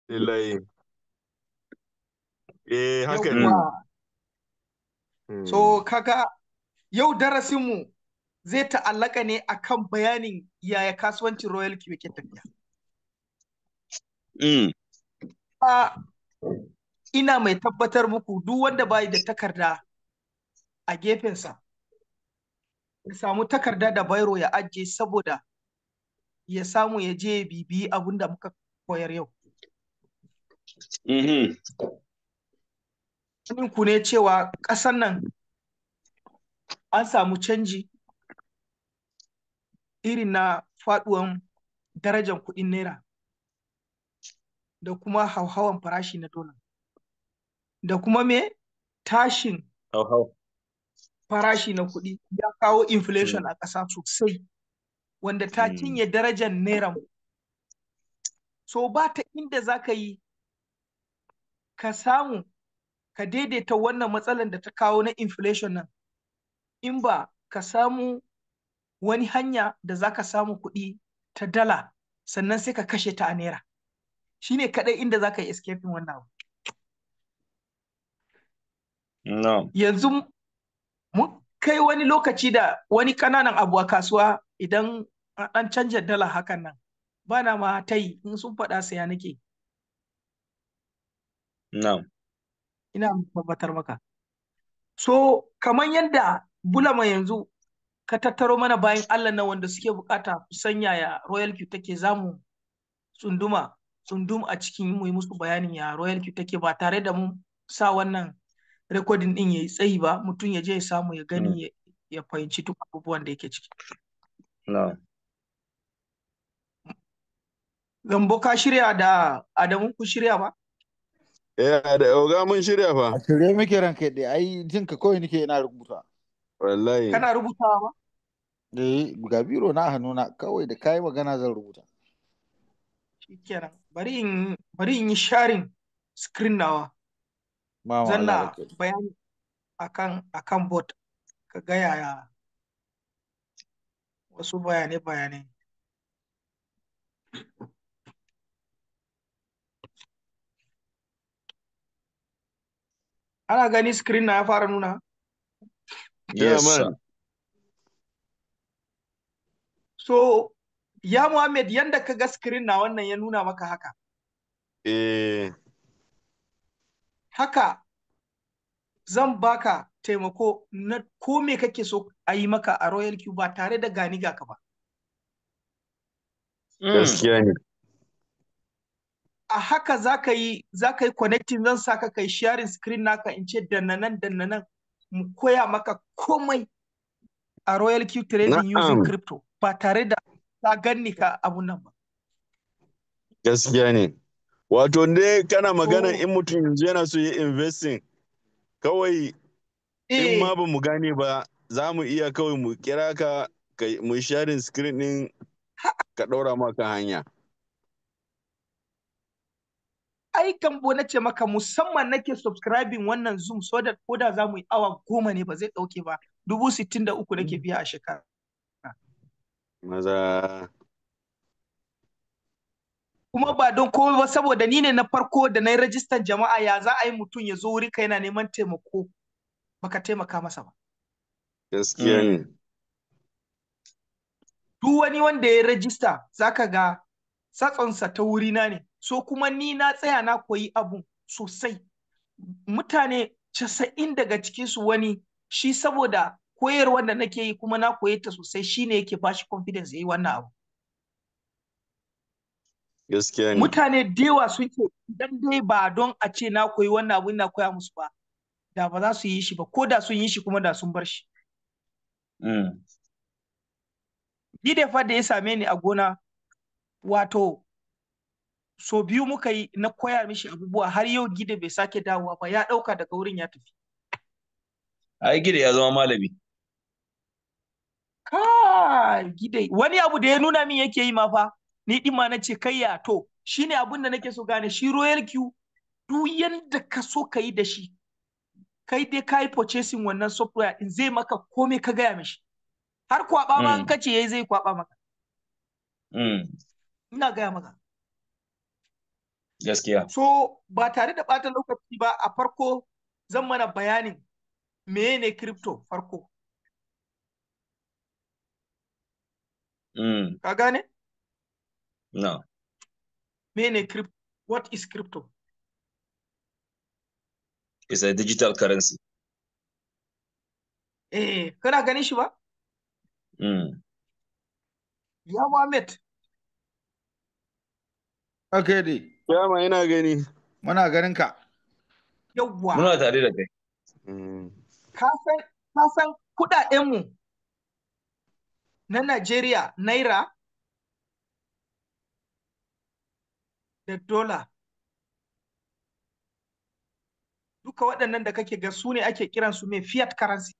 Alhamdulillah. Eh, haka ne. Yawwa. So kaga yau darasinmu zai ta'allaka ne akan bayanin yaya kasuwancin Royal Q yake tafiya. Ina mai tabbatar muku duk wanda bai da takarda a gefensa, ya samu takarda da bairo ya ajiye saboda ya samu ya je bibiyi abin da muka koyar yau. Ku ne cewa ƙasar nan an samu canji irin na faɗuwan darajar kuɗin naira da kuma hauhawan farashi na dola da kuma me tashin farashi na kuɗi ya kawo inflation a ƙasa sosai, wanda ta cinye darajar naira. So ba ta inda za ka yi ka samu ka daidaita wannan matsalar da ta kawo na inflation nan in ba ka samu wani hanya da za ka samu kuɗi ta dala sannan sai ka kashe ta a naira. Shi ne kaɗai inda za ka yi escaping wannan abu. No. Yanzu mun kai wani lokaci da wani ƙananan abu a kasuwa idan an canja dala hakan nan ba na ma ta yi, in sun faɗa saya nake. No. Ina tabbatar maka. So kamar yadda Bulama yanzu ka tattaro mana bayan Allah na wanda suke bukata su san yaya Royal Q take, zamu tsundum a cikin mu yi musu bayanin ya Royal Q take ba tare da mun sa wannan recording din yayi tsayi ba, mutum ya je ya samu ya gani ya fahimci duk abubuwan da yake ciki. No. Gambo, ka shirya da Adamu, ku shirya ba? Eh, da oga mun shirya fa. A shirye muke ranka dai, ai jin ka kawai nake ina rubuta. Wallahi. Kana rubutawa ba? Eh, ga biro na hannuna kawai da kai magana zan rubuta. Shikenan. Bari in yi sharing screen nawa. Zanna bayani akan bot ka ga yaya wasu bayanai. Ana gani screen na ya fara nuna? Yes, sir. So, ya Muhammad, yanda ka ga screen na wannan ya nuna maka haka. Eh. Haka zan baka taimako na ko me kake so a yi maka a Royal Q ba tare da gani ga ka ba. Gaskiya ne. A haka za ka yi connecting, zan saka kai sharing screen naka in ce dannanan dannanan mu koya maka komai a Royal Q trading using crypto ba tare da ka ganni ka abun nan ba. Gaskiya ne. Wato ne kana magana in mutum yanzu yana so ya investing kawai in ma ba mu gane ba za mu iya kawai mu kira ka mu sharing screen din ka ɗaura maka hanya. Ai Gambo na ce maka musamman nake subscribing wannan Zoom so that ko da za mu yi awa 10 ne ba zai ɗauke ba. 63,000 nake biya a shekara. Maza. Kuma ba don komai ba saboda ni ne na farko da na yi rajistan jama'a, ya za a yi mutum ya zo wuri ka yana neman taimako baka taimaka masa ba. Gaskiya ne. Duk wani wanda ya rajista zaka ga satsonsa ta wurina ne. So kuma ni na tsaya na koyi abu sosai. Mutane 90 daga cikinsu wani shi saboda koyarwar da nake yi kuma na koye ta sosai shine yake bashi confidence yayi wannan abu. Gaskiya ne. Mutane da yawa sun ce idan dai ba don a ce na koyi wannan abu ina koya musu ba, da ba za su yi shi ba, ko da sun yi shi kuma da sun bar shi. Ni da fa da ya same ni a gona, wato so biyu muka yi na koya mishi abubuwa har yau Gide bai sake dawowa ba, ya ɗauka daga wurin ya tafi. Ai Gide ya zama malami. Kai Gide wani abu da ya nuna min yake yi ma fa, ni din ma na ce kai ya to shine abun da nake so gane shi Royal Q duk yanda ka so ka yi da shi, kai dai ka yi purchasing wannan software din zai maka komai ka gaya mishi. Har kwaɓa ma in ka ce yayi zai kwaɓa maka. Ina gaya maka. Gaskiya. So ba tare da ɓata lokaci ba, a farko zan mana bayanin mene crypto farko. Ka gane? No. Mene crypto? What is crypto? It's a digital currency. Kana ganin shi ba? Ya Muhammad. Okay dai. Yama ina gani. Muna ganin ka. Yawwa. Muna tare da kai. Ka san kuɗaɗenmu na Najeriya, Naira da dola. Duka waɗannan da kake ga su ne ake kiransu mai fiat currency.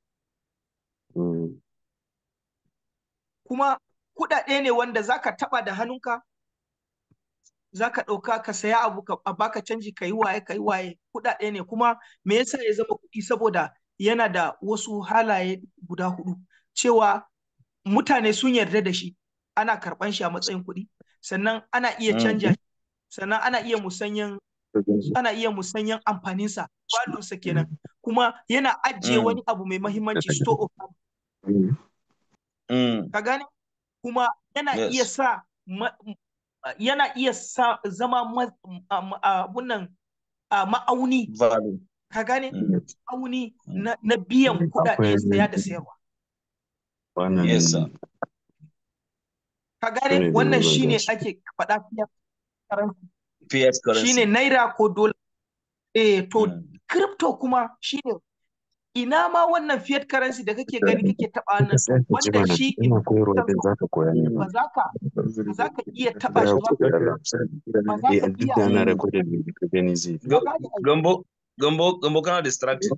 Kuma kuɗaɗe ne wanda zaka taɓa da hannunka, zaka ɗauka ka saya abu a baka canji ka yi waye ka yi waye. Kuɗaɗe ne. Kuma me yasa ya zama kuɗi? Saboda yana da wasu halaye guda hudu, cewa mutane sun yarda da shi, ana karɓan shi a matsayin kuɗi, sannan ana iya canja shi, sannan ana iya musanyen amfaninsa, value kenan, kuma yana ajiye wani abu mai mahimmanci, store of value. Ka gane? Kuma yana iya sa yana iya sa zama abunan ma'auni. Ka gane? Ma'auni na biyan kuɗaɗe, saya da sayarwa. Yes, sir. Ka gane? Wannan shine ake faɗa fiat currency. Fiat currency. Shine naira ko dola. To crypto kuma shine ina ma wannan fiat currency da kake gani kake taɓa nan, wanda shi ina koyarwa din zaka koya ne ba za ka iya taɓa shi ba. Ba za ka duk da ana recording ne ka gani zai. Gambo kana distracted.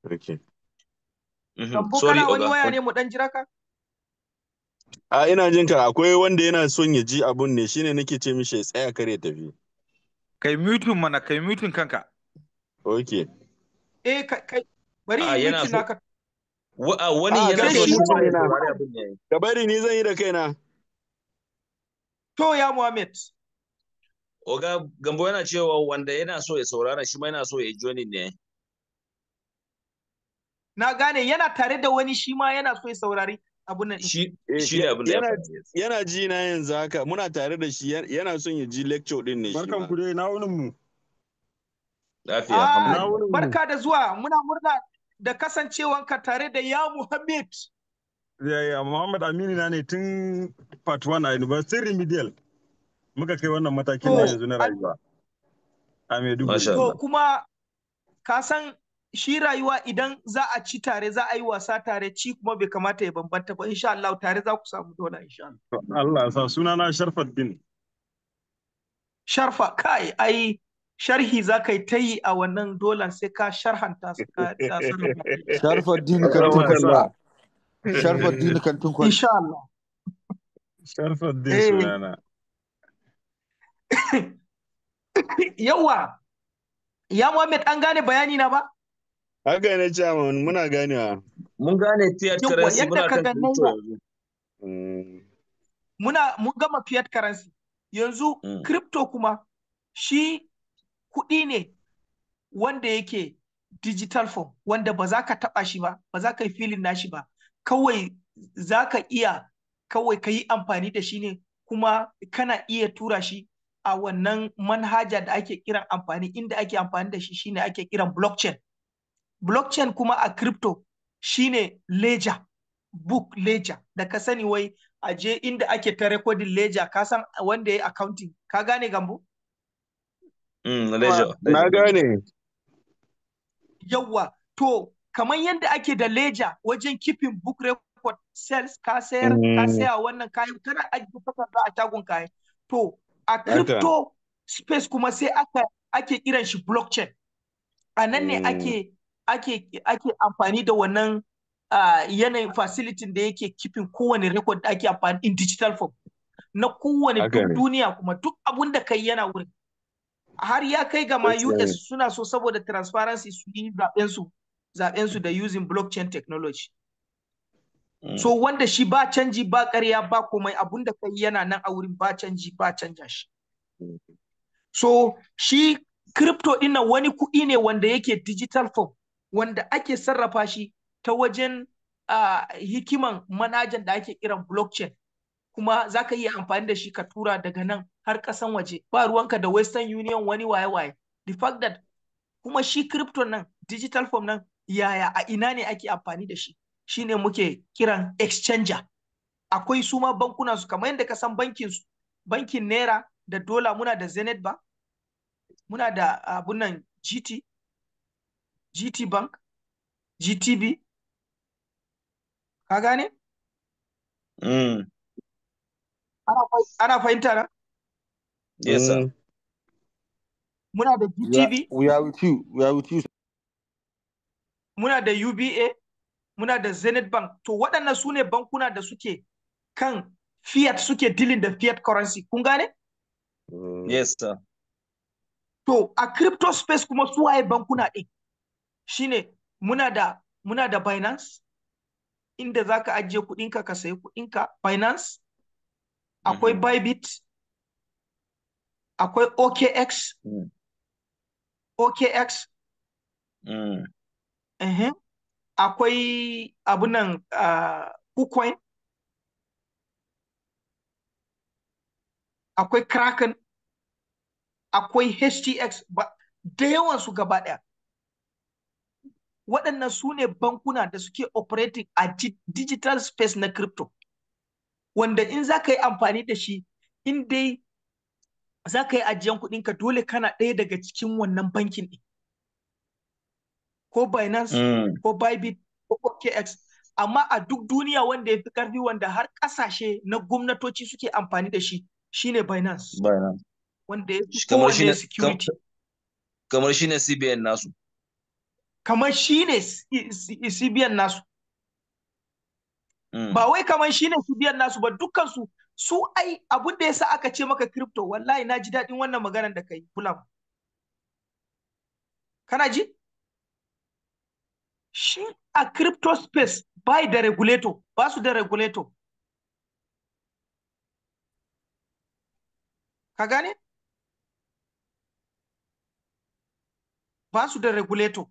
Okay. Gambo kana wani waya ne, mu dan jira ka? A ina jin ka, akwai wanda yana son ya ji abun ne, shine nake ce mishi ya tsaya kare tafi. Kai mutun mana, kai mutun kanka. Okay. Kai bari yi mutun naka. Wani yana so shi ne. Ka bari ni zan yi da kaina. To ya Muhammad. Oga Gambo yana cewa wanda yana so ya saurara shi ma yana so ya join ne. Na gane yana tare da wani shi ma yana so ya saurari abun nan. Shi ne abun da ya faɗa. Yana ji na yanzu haka, muna tare da shi, yana son ya ji lecture din ne shi ma. Barkan ku dai, na wunin mu. Lafiya, alhamdulillah. Barka da zuwa, muna murna da kasancewanka tare da ya Muhammad. Ya Muhammad Aminu na ne tun part 1 a University Remedial. Muka kai wannan matakin na yanzu na rayuwa. A Maiduguri. To kuma ka san shi rayuwa idan za a ci tare, za a yi wasa tare, ci kuma bai kamata ya bambanta ba. Insha Allah tare za ku samu dola insha Allah. Allah ya sa. Suna na Sharfaddin. Sharfa, kai ai sharhi za ka yi ta yi a wannan dolan, sai ka sharhanta su ka Sharfaddin kantin kwari. Sharfaddin kantin kwari. Insha Allah. Sharfaddin sunana. Yawa. Ya Muhammad, an gane bayani na ba? Haka ne chairman, muna ganewa. Mun gane fiat currency, muna kan crypto yanzu. Mun gama fiat currency. Yanzu crypto kuma shi kuɗi ne wanda yake digital form, wanda ba za ka taɓa shi ba, ba za ka yi filin nashi ba. Kawai za ka iya kawai ka yi amfani da shi ne, kuma kana iya tura shi a wannan manhaja da ake kiran amfani, inda ake amfani da shi shine ake kiran blockchain. Blockchain kuma a crypto shine ledger, book ledger da ka sani, wai a je inda ake ta recording ledger, ka san wanda ya accounting, ka gane Gambo? Ledger. Na gane. Yawwa, to kamar yadda ake da ledger wajen keeping book record sales, ka sayar, ka saya wannan kayan, kana ajiye takarda a shagon kayan. To a crypto space kuma sai ake kiran shi blockchain. A nan ne ake amfani da wannan yanayin facility da yake keeping kowane record da ake amfani in digital form na kowane duk duniya, kuma duk abun da kai yana wurin. Har ya kai ga ma US suna so saboda transparency su yi zaben su da using blockchain technology. So wanda shi ba canji, ba ƙarya, ba komai, abun da kai yana nan a wurin, ba canji, ba canja shi. So shi crypto ɗin nan wani kuɗi ne wanda yake digital form, wanda ake sarrafa shi ta wajen hikiman manajan da ake kiran blockchain. Kuma za ka iya amfani da shi ka tura daga nan har ƙasan waje, ba ruwanka da Western Union wani waye-waye. The fact that kuma shi crypto nan digital form nan, yaya a ina ne ake amfani da shi, shine muke kiran exchanger. Akwai su ma bankuna su, kamar yadda ka san bankin su, bankin naira da dola, muna da Zenith Bank, muna da abun nan GT Bank, GTB, ka gane? Ana fahimta na? Yes, sir. Muna da GTB. We are with you. We are with you. Muna da UBA, muna da Zenith Bank. To waɗannan su ne bankuna da suke kan fiat, suke dealing da fiat currency. Kun gane? Yes, sir. To a crypto space kuma su waye bankuna ɗin? Shine muna da Binance, inda zaka ajiye kuɗinka ka sayi kuɗinka, Binance. Akwai Bybit, akwai OKX, OKX. Akwai abunan KuCoin, akwai Kraken, akwai HTX, ba da yawan su gaba ɗaya. Waɗannan su ne bankuna da suke operating a digital space na crypto, wanda in za ka yi amfani da shi, in dai za ka yi ajiyan kuɗinka, dole kana ɗaya daga cikin wannan bankin ɗin, ko Binance, ko Bybit, ko OKX. Amma a duk duniya wanda ya fi ƙarfi, wanda har ƙasashe na gwamnatoci suke amfani da shi, shine Binance. Binance. Wanda ya fi kowanne security. Kamar shine CBN nasu. Kamar shine CBN nasu. Ba wai kamar shine CBN nasu ba, dukkansu su ai abin da yasa aka ce maka crypto, wallahi na ji daɗin wannan maganar da kai, Bulam. Kana ji? Shi a crypto space bai da regulator, ba su da regulator. Ka gane? Ba su da regulator.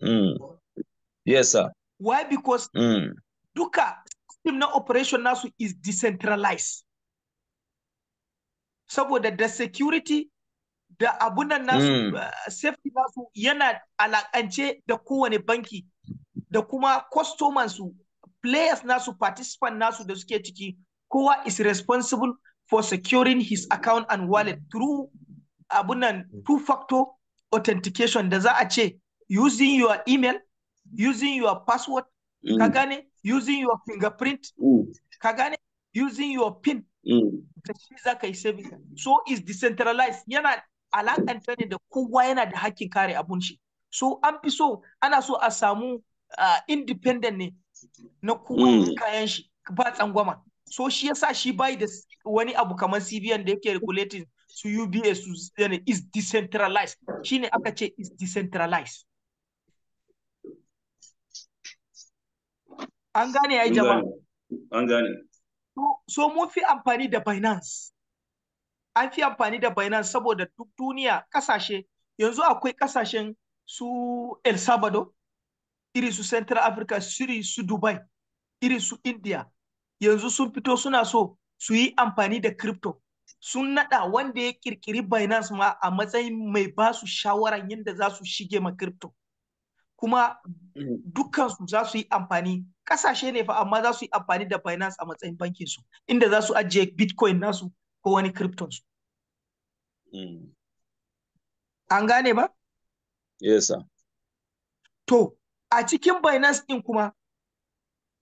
Yes, sir. Why? Because duka system na operation nasu is decentralized. Saboda da security da abunan nasu, safety nasu yana alakance da kowane banki da kuma customers su, players nasu, participant nasu da suke ciki, kowa is responsible for securing his account and wallet through abunan two-factor authentication da za a ce using your email, using your password, ka gane, using your fingerprint, ka gane, using your PIN, da shi za ka yi saving. So is decentralized, yana alakanta ne da kowa yana da hakkin kare abun shi. So an fi so, ana so a samu independent ne na kowa kayan shi ba tsangwama. So shi yasa shi bai da wani abu kamar CBN da yake regulating su UBA su is decentralized. Shine aka ce is decentralized. An gane ai, jama'a? An gane. So mun fi amfani da Binance. An fi amfani da Binance saboda duk duniya kasashe, yanzu akwai kasashen su El Salvador, iri su Central Africa, iri su Dubai, iri su India. Yanzu sun fito suna so su yi amfani da crypto. Sun nada wanda ya kirkiri Binance ma a matsayin mai ba su shawaran yadda za su shige ma crypto. Kuma dukkansu za su yi amfani, kasashe ne fa, amma za su yi amfani da Binance a matsayin bankin su, inda za su ajiye Bitcoin nasu ko wani crypto su. An gane ba? Yes, sir. To, a cikin Binance din kuma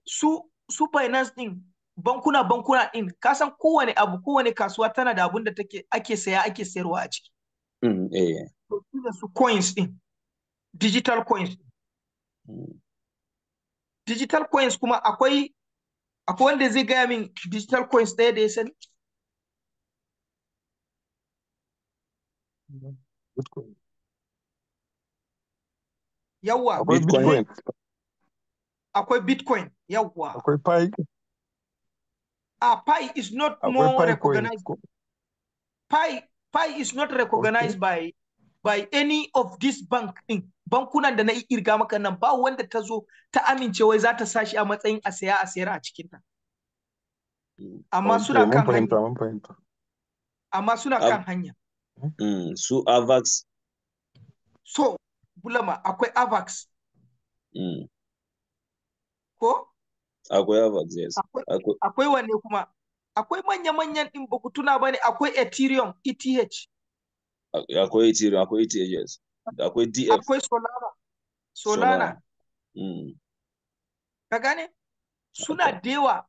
su Binance din, bankuna din, ka san kowane abu, kowane kasuwa tana da abun da take ake saya ake sayarwa a ciki. To, su coins din, digital coins. Digital coins kuma akwai wanda zai gaya min digital coins ɗaya da ya sani? Bitcoin. Yawwa. Akwai Bitcoin. Akwai Bitcoin, yawwa. Akwai Pi. A Pi is not Akwai more Pi coin. recognized. Pi, Pi is not recognized by any of this bank din. Bankunan da na kirga maka nan ba wanda ta zo ta amince wai za ta sashi a matsayin a saya a sayar a cikinta. Amma suna kan hanya. Mun fahimta. Amma suna kan hanya. Su Avax. So, Bulama, akwai Avax. Ko? Akwai Avax, yes. Akwai wanne kuma? Akwai manya-manyan ɗin ba ku tuna ba ne, akwai Ethereum, ETH. Akwai Ethereum, akwai ETH, yes. Akwai DF. Akwai Solana. Solana. Ka gane? Suna da yawa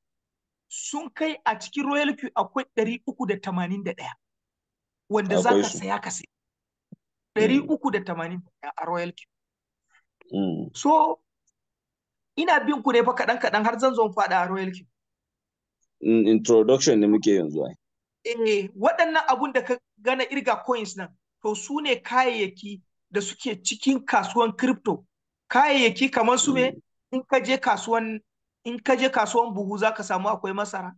sun kai a cikin Royal Q akwai 381 wanda za ka saya ka saya. 381 a Royal Q. So, ina bin ku ne fa kaɗan-kaɗan har zan zo faɗa a Royal Q. Introduction ne muke yanzu ai. Eh, waɗannan abun da ka gana irga coins nan, to su ne kayayyaki da suke cikin kasuwan crypto. Kayayyaki kamar su me in ka je kasuwan buhu za ka samu akwai masara,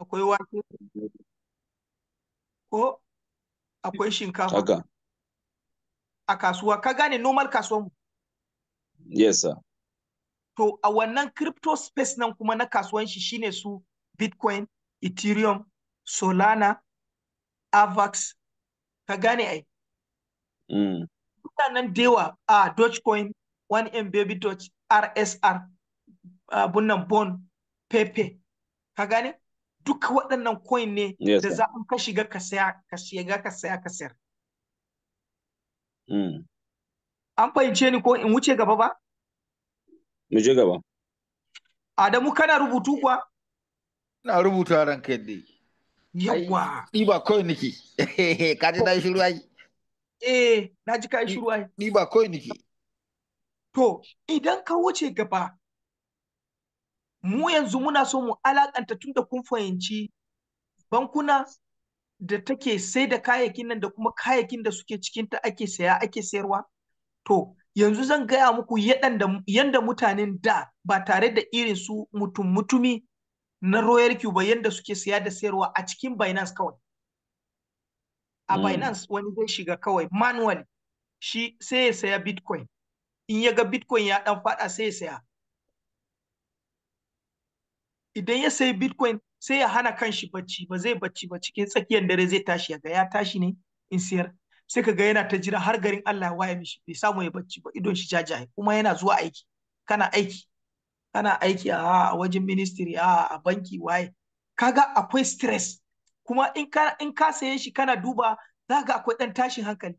akwai wake, ko akwai shinkafa. A kasuwa, ka gane normal kasuwan mu. Yes, sir. To a wannan crypto space nan kuma na kasuwan shi shine su Bitcoin, Ethereum, Solana, Avax, ka gane ai. Mutanen dewa a Dogecoin, 1M Baby Doge, RSR, abun nan Bone, Pepe, ka gane? Duka waɗannan coin ne da za ka shiga ka saya, ka shiga ka saya ka sayar. An fahimce ni ko in wuce gaba ba? Mu je gaba. Adamu kana rubutu kuwa? Ina rubuta ranka yadda. Yawwa. Ni ba kawai nake. Ka ji na shiru ai. Eh, na ji ka yi shiru ai. Ni ba kawai nake. To, idan ka wuce gaba, mu yanzu muna so mu alakanta tun da kun fahimci bankuna da take sai da kayayyakin nan da kuma kayayyakin da suke cikinta ake saya ake sayarwa. To, yanzu zan gaya muku yanda mutanen da ba tare da irin su mutum mutumi na Royal Q ba yanda suke saya da sayarwa a cikin Binance kawai. A Binance wani zai shiga kawai manually shi sai ya saya Bitcoin. In ya ga Bitcoin ya dan fada sai ya saya. Idan ya sayi Bitcoin sai ya hana kanshi bacci, ba zai bacci ba, cikin tsakiyar dare zai tashi ya ga ya tashi ne in siyar. Sai ka ga yana ta jira har garin Allah ya waye mishi bai samu ya bacci ba, idon shi jajaye kuma yana zuwa aiki. Kana aiki, kana aiki a wajen ministry, a banki waye. Kaga akwai stress. Kuma in ka saye shi kana duba za ga akwai dan tashin hankali.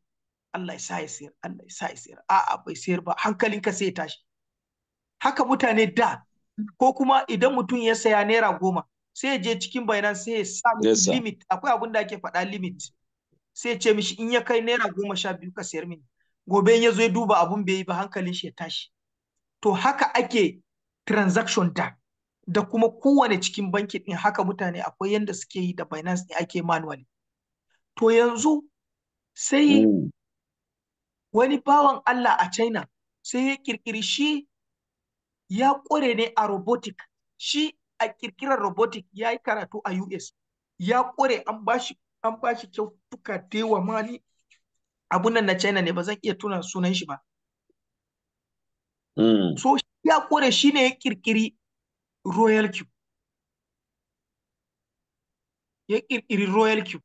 Allah ya sa ya sayar, Allah ya sa ya sayar. A'a bai sayar ba, hankalinka sai ya tashi. Haka mutane da, ko kuma idan mutum ya saya ₦10 sai ya je cikin Binance sai ya sa limit. Akwai abin da ake faɗa limit. Sai ya ce mishi in ya kai ₦12 ka sayar mini. Gobe in ya zo ya duba abun bai yi ba hankalin shi ya tashi. To haka ake transaction da kuma kowane cikin banki din haka mutane akwai yanda suke yi da Binance ne ake manually. To yanzu sai wani bawan Allah a China sai ya kirkiri, shi ya ƙware ne a robotic, shi a kirkirar robotic ya yi karatu a US, ya ƙware, an bashi kyautuka da yawa mali. Abun nan na China ne ba zan iya tuna sunan shi ba. So ya ƙware, shi ne ya kirkiri Royal Q. Ya kirkiri Royal Q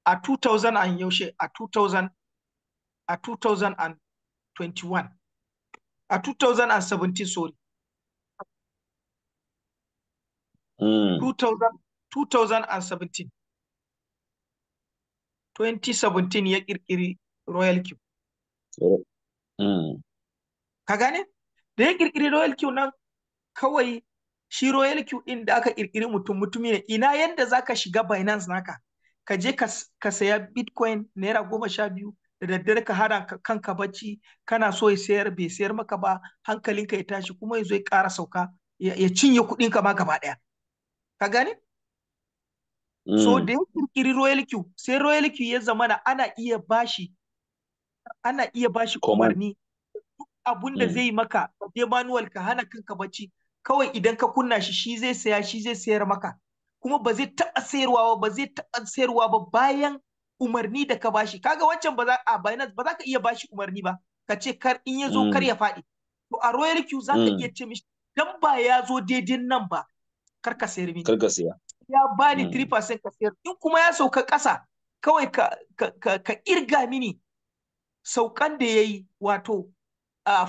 a 2000 and yaushe, a 2000 a 2021, a 2017, sorry. 2017. 2017 ya kirkiri Royal Q. Ka gane? Da ya kirkiri Royal Q nan kawai shi Royal Q din da aka kirkiri mutum mutumi ne, ina yanda zaka shiga Binance naka ka je ka saya Bitcoin ₦12 da daddare ka hana kanka bacci, kana so ya sayar bai sayar maka ba, hankalinka ya tashi kuma ya zo ya ƙara sauka ya cinye kuɗinka ma gaba ɗaya. Ka gane? So da ya kirkiri Royal Q, sai Royal Q ya zamana ana iya bashi umarni duk abun da zai maka, ka je manual ka hana kanka bacci, kawai idan ka kunna shi shi zai saya, shi zai sayar maka. Kuma ba zai taɓa sayarwa ba, ba zai taɓa sayarwa ba bayan umarni da ka bashi. Kaga wancan ba za a Binance ba za ka iya bashi umarni ba, ka ce kar in ya zo kar ya faɗi. To a Royal Q za ka iya ce mishi dan ba ya zo daidai nan ba, kar ka sayar mini. Kar ka siya. Ya bani 3% ka sayar. In kuma ya sauka ƙasa, kawai ka irga mini saukan da ya yi, wato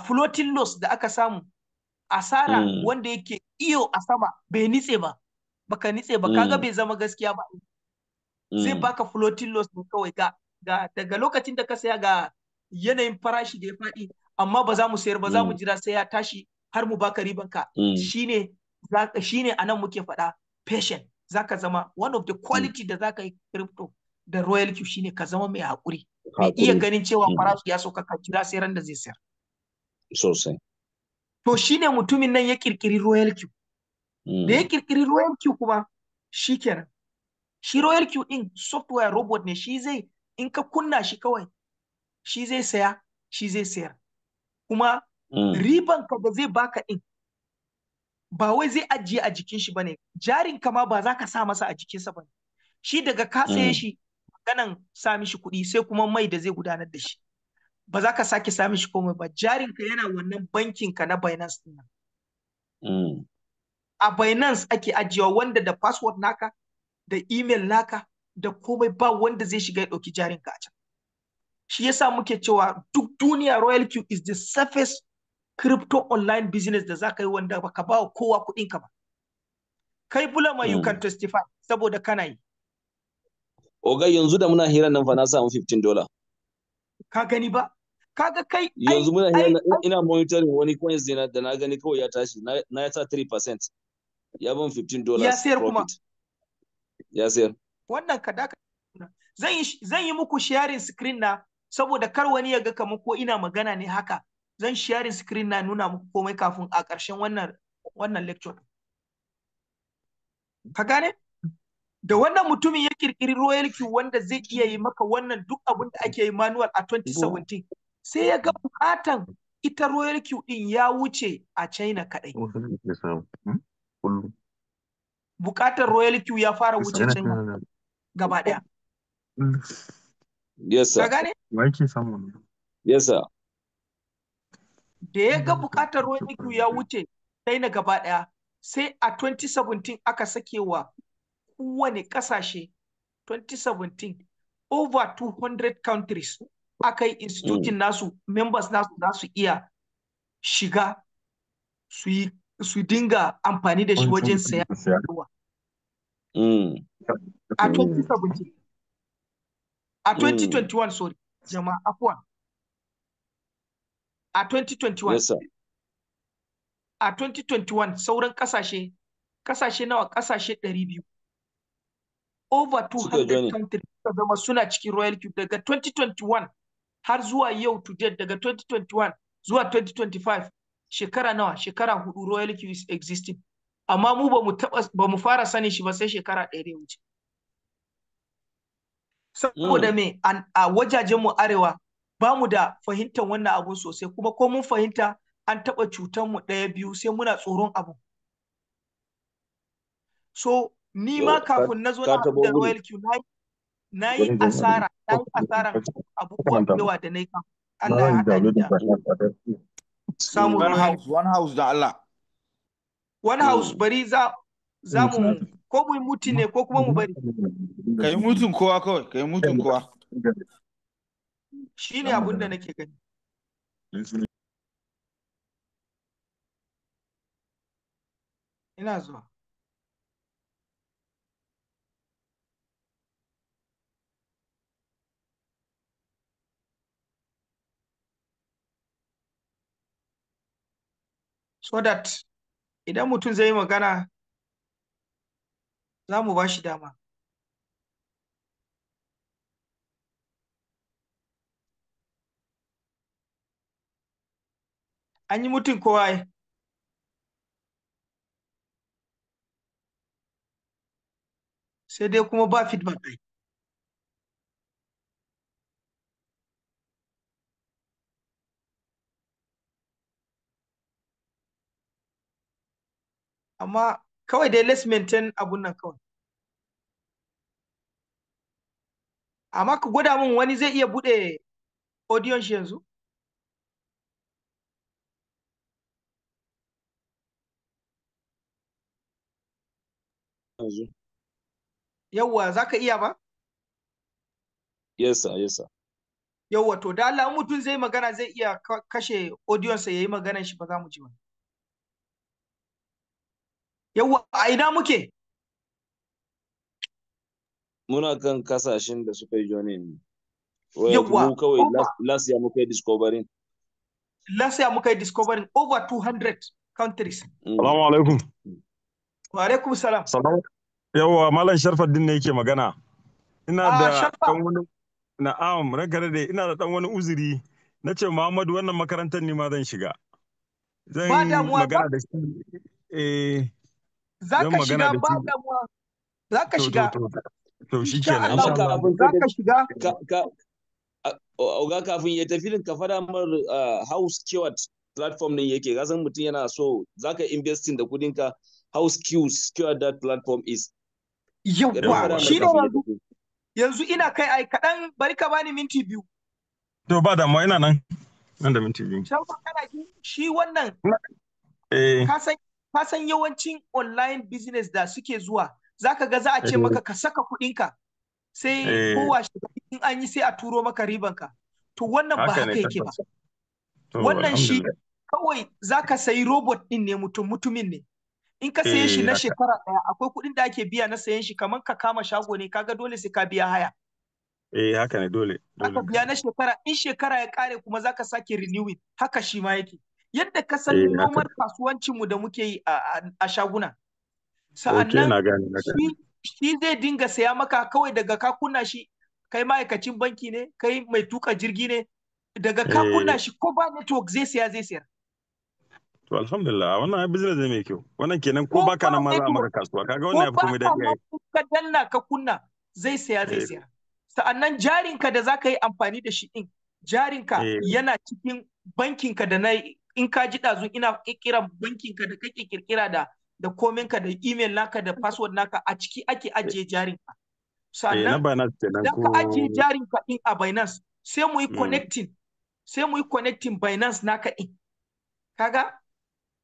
floating loss da aka samu, asara wanda yake iyo a sama bai nitse ba, baka nitse ba, kaga bai zama gaskiya ba. Zai baka floating loss ne kawai, ga daga lokacin da ka saya ga yanayin farashi da ya faɗi, amma ba za mu sayar ba, za mu jira sai ya tashi har mu baka riban ka. Shine anan muke faɗa patient. Zaka zama one of the quality da zaka yi crypto da Royal Q shine ka zama mai haƙuri, mai iya ganin cewa farashi ya sauka, ka jira sai ran da zai sayar. Sosai. To shine mutumin nan ya kirkiri Royal Q. Da ya kirkiri Royal Q kuma shikenan. Shi Royal Q din software robot ne, shi zai, in ka kunna shi kawai, shi zai saya, shi zai sayar. Kuma riban ka da zai baka din ba wai zai ajiye a jikin shi bane, jarin ka ma ba za ka sa masa a jikinsa bane. Shi daga ka saye shi, maganan sa mishi kuɗi sai kuma mai da zai gudanar da shi. Ba za ka sake sa mishi komai ba, jarin ka yana wannan bankin ka na Binance din nan. A Binance ake ajiyewa, wanda da password naka da email naka da komai, ba wanda zai shiga ya ɗauki jarin ka a can. Shi yasa muke cewa duk duniya Royal Q is the safest crypto online business da za ka yi wanda baka ba wa kowa kuɗin ka ba. Kai Bulama, you can testify saboda kana yi. Oga, yanzu da muna hirar nan fa na samu $15. Ka gani ba? Kaga kai yanzu muna hirar ina monitoring wani coins dina da na gani kawai ya tashi, na ya sa 3%. Ya ban $15. Ya sayar kuma. Ya sayar. Wannan ka daka. Zan yi muku sharing screen na saboda kar wani ya ga kamar ko ina magana ne haka. Zan sharing screen na nuna muku komai kafin a ƙarshen wannan lecture. Ka gane? Da wannan mutumin ya kirkiri Royal Q wanda zai iya yi maka wannan duk abin da ake yi manual a 2017, sai ya ga bukatan ita Royal Q din ya wuce a China kadai. Bukatar Royal Q ya fara wuce China gaba daya. Yes sir. Ka gane? Yes sir. Da ya ga bukatar Royal Q ya wuce China gaba daya, sai a 2017 aka sake wa kowane kasashe, 2017 over 200 countries aka yi instituting nasu, members nasu za su iya shiga su dinga amfani da shi wajen saya ruwa. A 2017, a 2021, sorry jama'a, afwan, a 2021. Yes sir. A 2021 sauran kasashe nawa? Kasashe 200, over 200 countries suka zama suna cikin Royal Q daga 2021 har zuwa yau to date. Daga 2021 zuwa 2025, shekara nawa? Shekara 4 Royal Q is existing, amma mu ba mu fara sanin shi ba sai shekara 1 da ya wuce. Saboda me? A wajajen mu arewa ba mu da fahimtar wannan abun sosai, kuma ko mun fahimta an taɓa cutar mu 1, 2, sai muna tsoron abu. So ni ma kafin na zo na haɗu da Royal Q na yi asara, na yi asaran abubuwa da yawa da na yi kafin Allah ya haɗa ni da samun One house, one house da Allah. One house, bari za mu ko mu yi muti ne ko kuma mu bari. Ka yi mutun kowa kawai, ka yi mutun kowa. Shi ne abin da nake gani. Ina zuwa. So that idan mutum zai yi magana za mu ba shi dama. An yi mutum kowa ai. Sai dai kuma ba feedback ai. Amma kawai dai let's maintain abun nan kawai. Amma ka gwada min wani zai iya buɗe audion shi yanzu? Yanzu. Yawwa, za ka iya ba? Yes sir, yes sir. Yawwa, to da Allah in mutum zai magana zai iya kashe audion sa yayi maganar shi, ba za mu ji ba. Yawwa, a ina muke? Muna kan kasashen da suka yi joining. Royal Yawwa, mu kawai over last year muka yi discovering. Last year muka yi discovering over 200 countries. Salamu alaikum. Wa alaikum salam. Salamu. Yawwa, Malam Sharfaddin ne yake magana. Ina da Sharfa. ɗan wani na'am, ranka dade, ina da ɗan wani uzuri. Na ce Muhammadu wannan makarantar ne ma zan shiga. Ba Zan damuwa, magana da shi. Eh, za zan ka magana shiga da ba shi. damuwa. Za ka To, to, shiga. to, to Insha shikenan, Allah. insha Amma Allah. kafin Za ka shiga. Oga, kafin ya tafi din, ka fada mar how secured platform din yake. Ka san mutum yana so zaka investing da kudin ka, how secured that platform is. Ka dan Yawwa, fada mar shi ne kafin ya yanzu. tafi. Yanzu ina kai ai kaɗan, bari ka bani minti 2. To ba damuwa, ina nan. Nan da minti 2. Sharfa, kana ji? Shi wannan Eh, ka san yawancin online business da suke zuwa, zaka ga za a ce maka ka saka kuɗinka sai kowa shiga in an yi sai a turo maka ribanka. To wannan ba haka ne haka yake ba. tabbas. To Wannan shi alhamdulillah. kawai zaka sayi robot ɗin ne, mutum mutumin ne. In ka saye shi Eh, na haka. shekara ɗaya, akwai kuɗin da ake biya na sayen shi, kamar ka kama shago ne, kaga dole sai ka biya haya. Eh, haka ne, dole, Zaka dole. biya na shekara, in shekara ya ƙare kuma zaka sake renewing, haka shi ma yake. Yadda ka san Eh, haka. normal kasuwancinmu da muke yi a shaguna. Okay, Sa'annan na gane, na gane. shi zai dinga saya maka kawai daga ka kunna shi, kai ma'aikacin banki ne, kai mai tuka jirgi ne, daga ka kunna Eh, shi ko ba network zai saya, zai sayar. to alhamdulillah, wannan ai business ne mai kyau. Wannan kenan ko Ko baka ba nan ma za a network, maka kasuwa. Kaga ko wannan yafi ba komai ka daɗi nan ai. in ka danna ka kunna zai saya, zai Eh, sayar. Sa'annan jarinka da zaka yi amfani da shi ɗin, jarinka eh, yana cikin bankinka da na in ka ji ɗazu ina ƙirƙiran bankinka da kake ƙirƙira da kominka da email naka da password naka, a ciki ake ajiye jarinka. eh, na Sannan Binance kenan idan ko ka ajiye jarinka ɗin a Binance, sai mu yi connecting, sai mu yi connecting Binance naka ɗin. Kaga?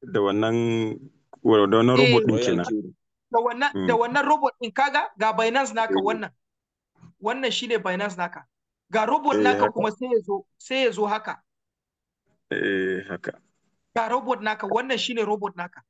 Da wannan robot Eh, din Royal kenan. Q. da wannan da wannan robot ɗin, kaga ga Binance naka wannan. Wannan shine Binance naka. Ga robot Eh, naka haka. kuma sai ya zo haka. Eh, haka. Ga robot naka, wannan shine robot naka.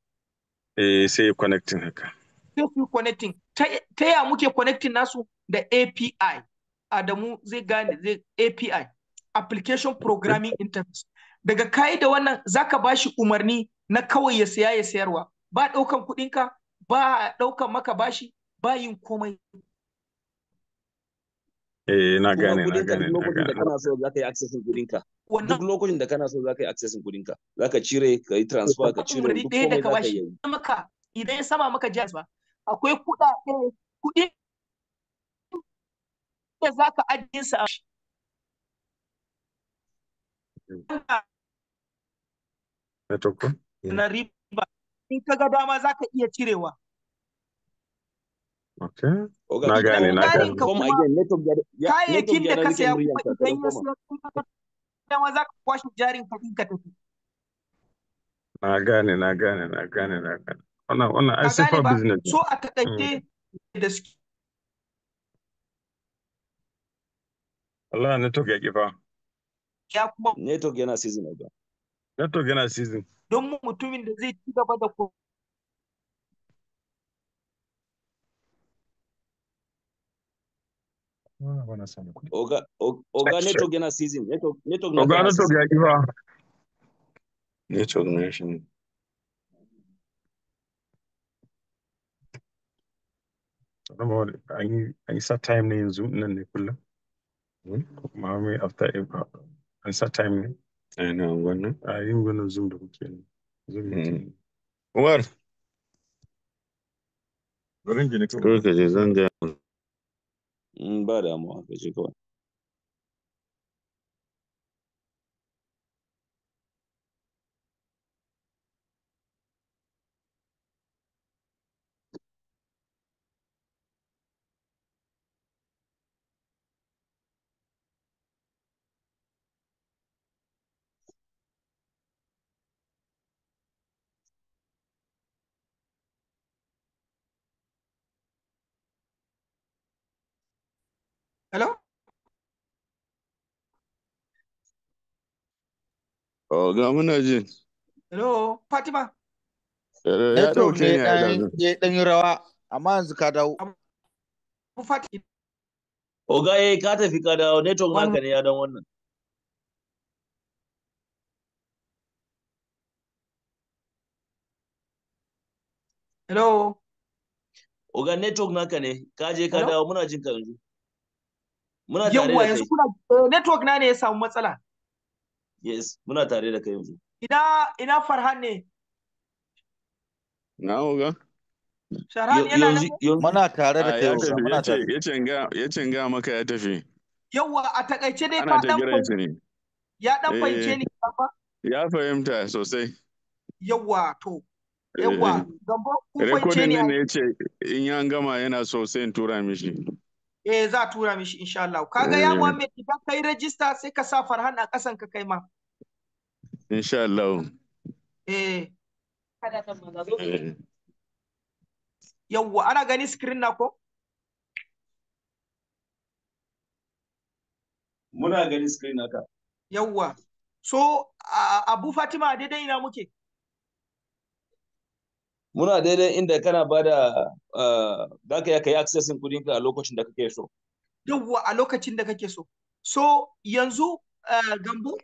Eh, sai connecting haka. Sai su yi connecting. Ta ya muke connecting nasu? Da API. Adamu zai gane zai API, Application Programming Interface. Daga kayi da wannan zaka bashi umarni na kawai ya saya ya sayarwa. Ba ɗaukan kuɗinka, ba ɗaukan maka bashi, ba yin komai. Eh, na Kuma gane, na kudinka gane, duk na lokacin da gane. kana so zaka yi accessing kudinka. Wannan Duk lokacin da kana so zaka yi accessing kudinka. Zaka cire, ka yi transfer, ka cire, umarni duk ɗaya da komai ka zaka bashi iya yi. maka idan ya sama maka jazz ba, akwai kuɗaɗe, kuɗin da zaka ajiye su a Network ko? na riba, in ka ga dama zaka iya cirewa. Okay. Oga, Na Idan gane, na gane. jarinka come kuma again, network kayayyakin da ya ka rike saya kuma muryanka, ka idan dan ya koma. sayar, in ka ga dama zaka kwashe jarinka din ka tafi. Na gane, na gane, na gane, na gane. Wannan ai Ka gane super ba? business ne. So a taƙaice da suke Allah, network ya ki fa. ya kuma Network yana season, oga. Network yana season. don mutumin da zai ci gaba da Wannan ba na samu kuɗi. Oga, network yana season. Network naka Oga, yana network season. ya ki fa. Network na shi ne. An yi sa time ne yanzu nan ne kullum. Ko kuma mai after an sa time ne. A ina wannan? A yin wannan Zoom da kuke ne. Zoom meeting. Umar, Bari in je ne kawai. kawai ka je zan gaya. Ba damuwa, ka je kawai. Hello? Oh, ga muna ji. Hello, Fatima. Ya Network ɗauke ne ni a dan ɗazu. ya dan yi rawa amma yanzu ka dawo. Abu Fatima. Oga eh ka tafi ka dawo, network One naka ne ya dan wannan. Hello. Oga, network naka ne, ka je ka Hello? dawo, muna jin ka yanzu. Muna tare Yawwa da yanzu kai. kuna network na ne ya samu matsala. Yes, muna tare da kai yanzu. Ina Farhan ne? Na oga. Farhan yana nan Yanzu ne? yanzu Muna tare da A kai ya oga, tafi, muna ya ce tare. ya ce in ga ya ce in ga maka ya tafi. Yawwa, a takaice dai Ana ka ta dan kiran shi ne. ya dan fahimce Eh, ni ba? ya fahimta sosai. Yawwa, to. Eh, Yawwa, Gambo, kun fahimce recording ni din ai? ne ya ce in ya gama yana so sai in tura mishi. Eh, za a tura mishi insha Allah. Kaga ya Eh, Muhammad, idan kai register sai ka sa Farhan a kasan ka kai ma. insha Allah. Eh, Eh, yawwa, ana gani screen na ko? Muna ganin screen naka. Yawwa. So, Abu Fatima, daidai ina muke? Muna daidai inda kana bada za ka iya kai accessing kudinka a lokacin da kake so. Yawwa, a lokacin da kake so. So, yanzu Gambo,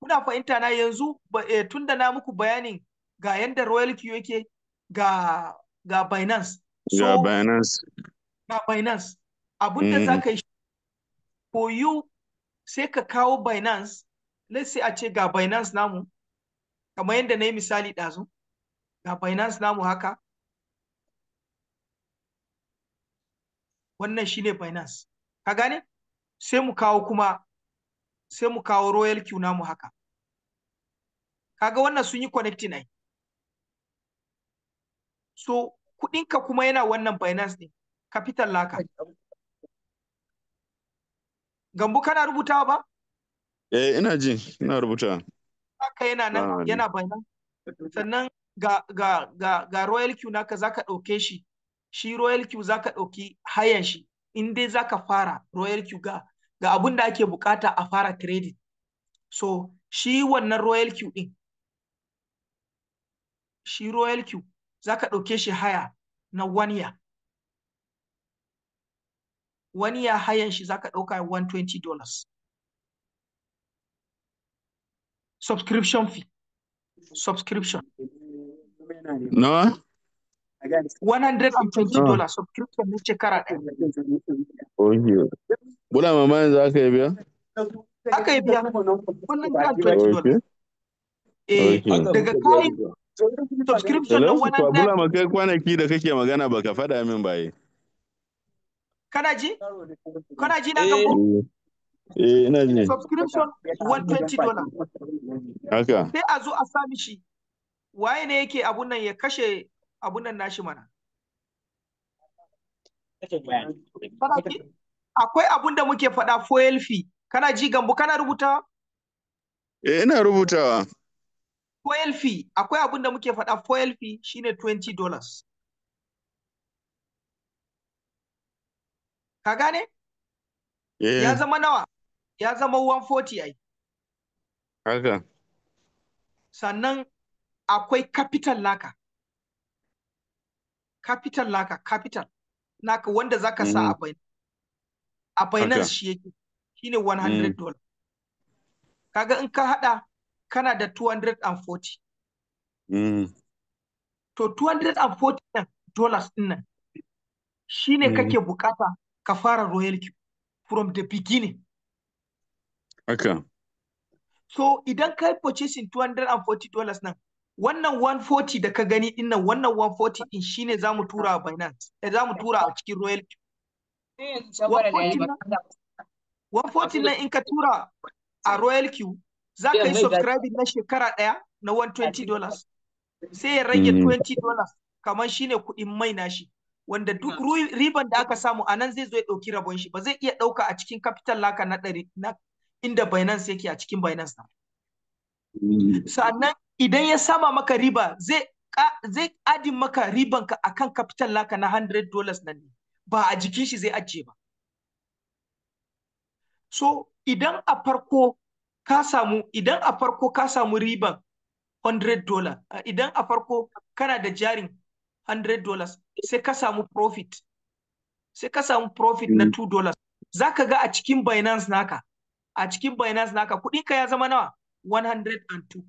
kuna fahimta na yanzu tunda na muku bayanin ga yanda Royal Q yake, ga Binance. Ga So, Binance. ga Binance. Abin da za ka yi for you, sai ka kawo Binance. Let's say a ce ga Binance namu, kamar yadda na yi misali ɗazu, ga Binance namu haka. Wannan shine Binance. Ka gane? Sai mu kawo kuma, sai mu kawo Royal Q namu haka. Kaga wannan sun yi connecting ai. So, kuɗinka kuma yana wannan Binance ne, capital naka. Gambo, kana rubutawa ba? Eh, ina ji, ina rubuta. Haka yana nan, Ah, yana Binance. Sannan ga Royal Q naka zaka ɗauke shi. Shi Royal Q zaka ɗauki hayan shi. In dai zaka fara Royal Q, ga abun da ake bukata a fara trading. So, shi wannan Royal Q ɗin, shi Royal Q zaka ɗauke shi haya na one year. One year hayan shi zaka ɗauka $120. Subscription fee. Subscription. Nawa? $120 subscription na shekara ɗaya. Okay. Bula mama, yanzu aka yi biya? Aka yi biya $120. Okay. Eh, Okay. Haka daga muka biya kayan duka. subscription na Hello? To, 100. Bula ma, kai kwanaki da kake magana baka faɗa min ba yi. Kana ji? Kana ji na, Eh, Gambo? Eh, ina ji. Subscription $120. Haka. Sai a zo a sa mishi, waye ne yake abun nan, ya kashe abun nan nashi mana. Kana ji? Akwai abun da muke faɗa, foil fee. Kana ji, Gambo, kana rubuta? Eh, ina rubutawa. Foil fee. Akwai abun da muke faɗa, foil fee shine $20. Ka gane? Ya Eh, zama nawa? Ya zama 140 ai. Haka. Sannan akwai capital naka. Capital naka, capital naka wanda zaka sa a Binance. A Binance Haka. shi yake. Shine $100. Kaga in ka hada, kana da 240. To, 240 nan, dollars din nan shine kake bukata ka fara Royal Q from the beginning. Haka. So idan ka yi purchasing $240 nan, wannan 140 da ka gani din nan, wannan 140 din shine zamu tura a Binance, zamu tura a cikin Royal Q. 140 nan, 140 nan in ka tura a Royal Q, za ka yi subscribing na shekara ɗaya na $120, sai ya rage $20 kamar shine kuɗin mai nashi, wanda duk riban da aka samu a nan zai zo ya ɗauki rabon shi, ba zai iya ɗauka a cikin capital naka na ɗari na inda Binance yake, a cikin Binance na. Sannan idan ya sama maka riba, zai adding maka ribanka akan capital naka na $100 nan ne, ba a jikin shi zai ajiye ba. So idan a farko ka samu, idan a farko ka samu riban $100, idan a farko kana da jarin $100 sai ka samu profit, sai ka samu profit na $2, za ka ga a cikin Binance naka, a cikin Binance naka kuɗinka ya zama nawa? 102.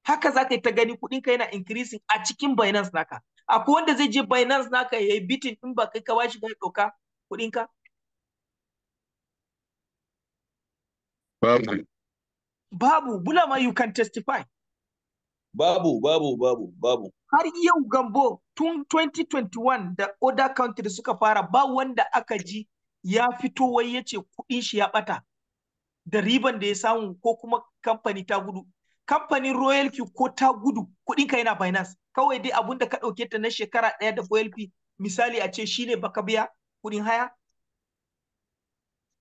Haka za ka yi ta gani kuɗinka yana increasing a cikin Binance naka. Akwai wanda zai je Binance naka ya yi bitin in ba kai ka bashi ba ya ɗauka kuɗinka? Babu. Babu. Bulama, you can testify. Babu, babu, babu, babu. Har yau Gambo, tun 2021 da other countries suka fara, ba wanda aka ji ya fito wai ya ce kuɗin shi ya ɓata da riban da ya samu, ko kuma kamfani ta gudu. Kamfanin Royal Q ko ta gudu, kuɗinka yana Binance. Kawai dai abun da ka ɗauke ta na shekara ɗaya da Royal Q, misali a ce shine baka biya kuɗin haya.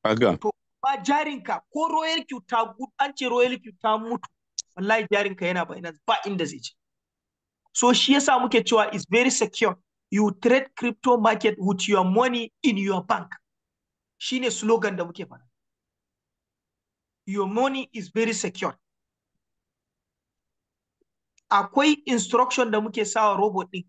Haka. To ba jarinka ko Royal Q ta gudu, an ce Royal Q ta mutu, wallahi jarinka yana Binance, ba inda zai je. So shi yasa muke cewa is very secure. You trade crypto market with your money in your bank. Shine slogan da muke faɗa. Your money is very secure. Akwai instruction da muke sawa robot ɗin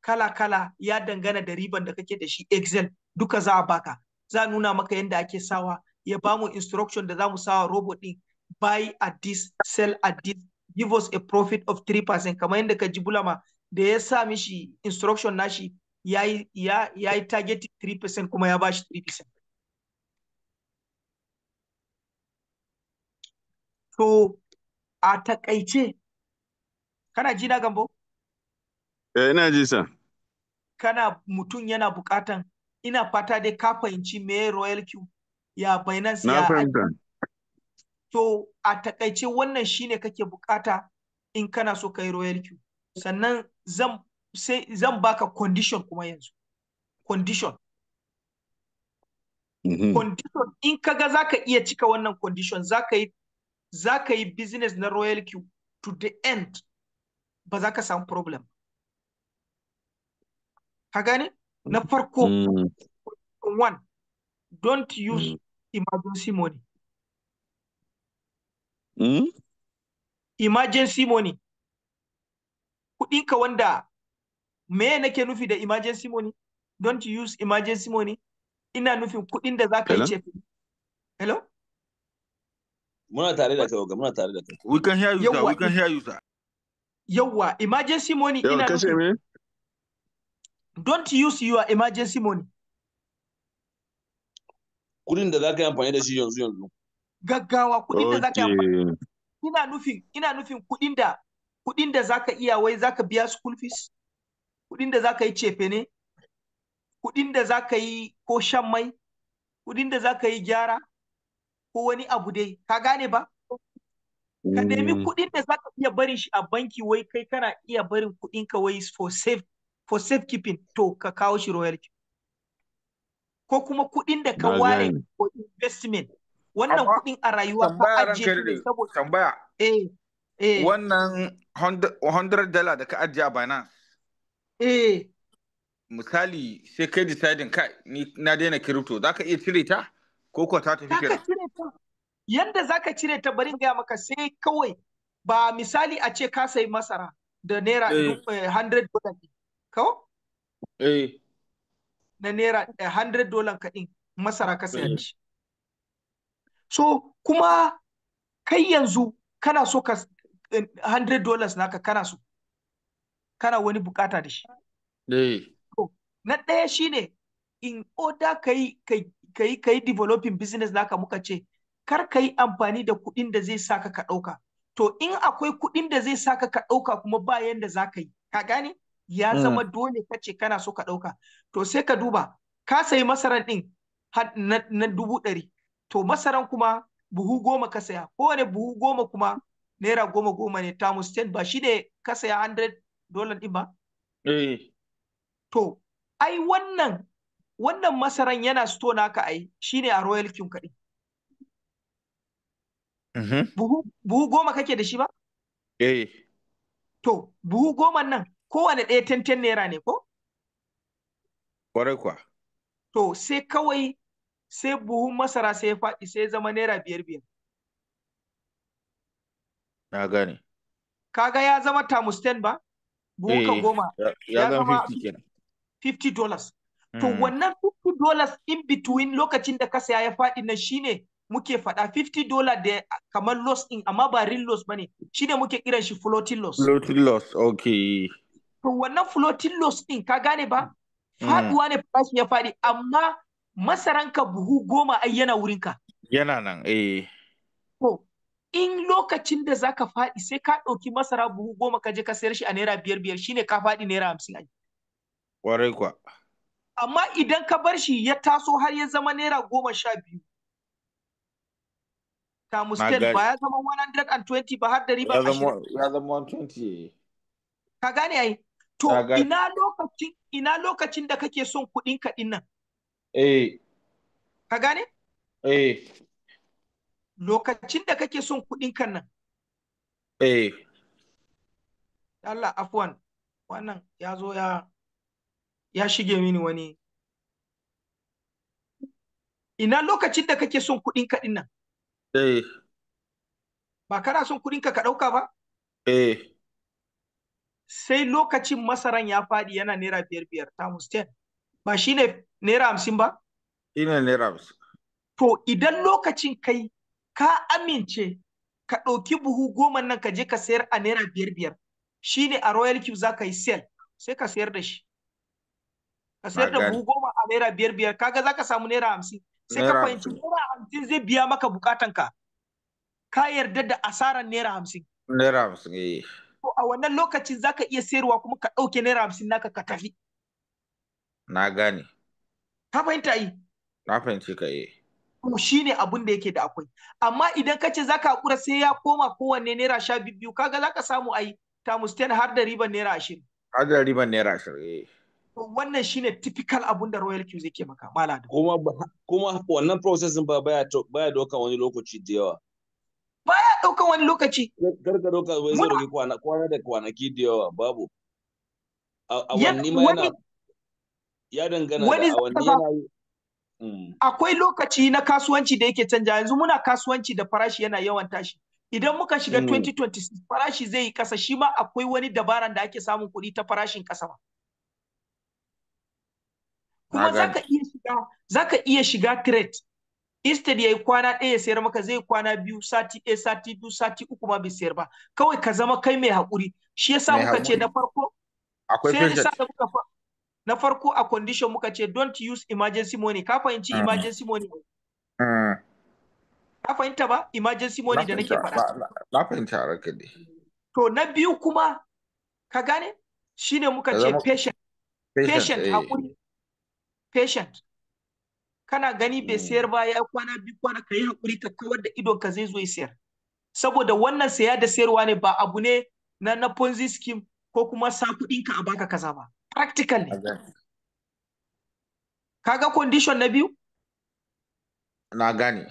kala-kala, ya dangana da riban da kake da shi. Excel duka za a baka, za a nuna maka yadda ake sawa, ya bamu instruction da za mu sawa robot ɗin, buy at this, sell at this, give us a profit of 3%. Kamar yadda ka ji Bulama da ya sa mishi instruction nashi, ya yi targeting 3% kuma ya bashi 3%. So a takaice, kana ji na Gambo? Eh, ina ji sa. Kana mutum yana bukatan, ina fata dai ka fahimci me Royal Q, ya Binance, Na ya fahimta. To a takaice wannan shine kake bukata in kana so kai Royal Q. Sannan zan baka condition kuma yanzu. Condition. Condition, in kaga zaka iya cika wannan condition, zaka yi business na Royal Q to the end, ba za ka samu problem. Ka gane? Na farko, one, don't use emergency money. Emergency money. Kuɗinka wanda, me nake nufi da emergency money? Don't use emergency money. Ina nufin kuɗin da za ka yi cefe. Hello? Muna tare da kai, muna tare da kai. We can hear you, sir. We can hear you, sir. Yawwa, emergency money ina nufin. Don't use your emergency money. Kuɗin da za ka yi amfani da shi yanzu yanzu. Gaggawa, kuɗin da za ka yi amfani. Ina nufin kuɗin da za ka iya wai za ka biya school fees, kuɗin da za ka yi cefene, kuɗin da za ka yi ko shan mai, kuɗin da za ka yi gyara, ko wani abu dai, ka gane ba? Ka nemi kuɗin da za ka iya barin shi a banki, wai kai kana iya barin kuɗinka wai for safe, for safekeeping, to ka kawo shi Royal Q. Ko kuma kuɗin da ka ware for investment. Wannan kuɗin a rayuwa ka ajiye ne saboda tambaya. Eh. Wannan $100 da ka ajiye a Binance. Eh. Misali sai kai deciding kai ni na daina crypto, za ka iya cire ta ko ko ta tafi kenan? Ka cire ta. Yanda za ka cire ta, bari in gaya maka, sai kawai ba misali a ce ka sayi masara da naira $100 kawo? Eh. Na naira $100 kaɗin masara ka saya shi. So kuma kai yanzu kana so ka $100 naka kana so, kana wani bukata da shi. To, na ɗaya shine in order ka yi developing business naka, muka ce kar ka yi amfani da kuɗin da zai saka ka ɗauka. To in akwai kuɗin da zai saka ka ɗauka kuma ba yanda za ka yi, ka gane? Ya zama dole ka ce kana so ka ɗauka. To sai ka duba, ka sayi masaran ɗin na 100,000. To masaran kuma buhu 10 ka saya, kowane buhu 10 kuma naira 10-10 ne, times 10 ba shi ne ka saya $100 ɗin ba? To, ai wannan masaran yana store naka ai, shi ne a Royal Q kaɗai. Buhu 10 kake da shi ba? To, buhu 10 nan kowane ɗaya 10 naira ne ko? Kwarai kuwa. To, sai kawai Sai buhun masara sai ya faɗi, sai ya zama naira biyar biyar. Na gane. Kaga ya zama times 10 ba? Buhunka Eh, 10 ya ya zama zama 50 kenan. $50. To wannan $50 in between lokacin da ka saya ya faɗi na shine muke faɗa $50 da kamar loss ɗin, amma ba real loss bane, shine muke kiran shi floating loss. Floating loss, okay. To wannan floating loss ɗin, ka gane ba? Faɗuwa ne farashin ya faɗi, amma masaranka buhu 10 ai yana wurinka. Yana nan, eh. To in lokacin da zaka faɗi sai ka ɗauki masara buhu 10 ka je ka sayar shi a naira biyar biyar, shine ka faɗi naira 50 ai. Kwarai kuwa. Amma idan ka bar shi ya taso har ya zama naira 12 times Na 10 gane. ba ya zama 120 ba har da riban Ya zama 20. Ya zama 120. Ka gane ai? Na To gane. ina lokacin da kake son kuɗin ka ɗin nan? Eh. Ka gane? Eh. Lokacin da kake son kuɗin kan nan. Eh. Allah, afwan, wannan ya zo ya shige mini wani. Ina lokacin da kake son kuɗin ka ɗin nan? Eh. Ba kana son kuɗin ka ka ɗauka ba? Eh. Sai lokacin masaran ya faɗi yana naira biyar biyar times 10. Ba shine naira 50 ba? Shine naira 50. To idan lokacin kai ka amince ka ɗauki buhu 10 nan ka je ka sayar a naira biyar biyar, shine a Royal Q za ka yi sell, sai ka sayar da shi. Ka sayar Na da gane. buhu 10 a naira biyar biyar, kaga za ka samu naira 50. Sai ka Naira fahimci 50. naira 50 zai biya maka bukatanka. Ka yarda da asaran naira 50. Naira 50, eh. To a wannan lokacin za ka iya sayarwa kuma ka ɗauke naira 50 naka ka tafi. Na gane. Ka fahimta yi? Na fahimci ka, eh. To shine abun da yake da akwai. Amma idan ka ce za ka haƙura sai ya koma kowanne naira 12, kaga za ka samu ai times 10 har da riban naira 20. Har da riban naira 20, eh. To wannan shine typical abun da Royal Q zai ke maka, Malam Adamu. Kuma wannan processing ba baya doka wani lokaci da yawa. Baya ɗaukan wani lokaci. Kar ka doka wai zai Muna doki kwana kwana da kwanaki da yawa, babu. Awanni ma wani yana ya dangana da wani zaka awanni ga yana yi. Akwai lokaci na kasuwanci da yake canja. Yanzu muna kasuwanci da farashi yana yawan tashi. Idan muka shiga 2026 farashi zai yi ƙasa, shi ma akwai wani dabaran da ake samun kuɗi ta farashin ƙasa ma. Na Kuma gane. zaka iya shiga trade. Instead yayi kwana 1 ya sayar maka, zai kwana 2, sati 1, sati 2, sati 3 ma bai sayar ba. Kawai ka zama kai mai haƙuri. Shi yasa Mai muka ce haƙuri. na farko Akwai sai yasa patient. da muka na farko a condition muka ce don't use emergency money. Ka fahimci emergency money? Ka fahimta ba? Emergency Na money da nake fahimta. faɗa. Na fahimta, ranka dai. To na biyu kuma, ka gane? Shine muka Ka ce zama patient. patient, Patient, eh. haƙuri. Patient. Kana gani bai sayar ba ya kwana 2, kwana, ka yi haƙuri ka kawar da idon ka, zai zo ya sayar. Saboda wannan saya da sayarwa ne, ba abu ne na Ponzi scheme ko kuma sa kuɗinka a baka kaza ba. Practical ne. Na gane. Kaga condition na biyu? Na gane.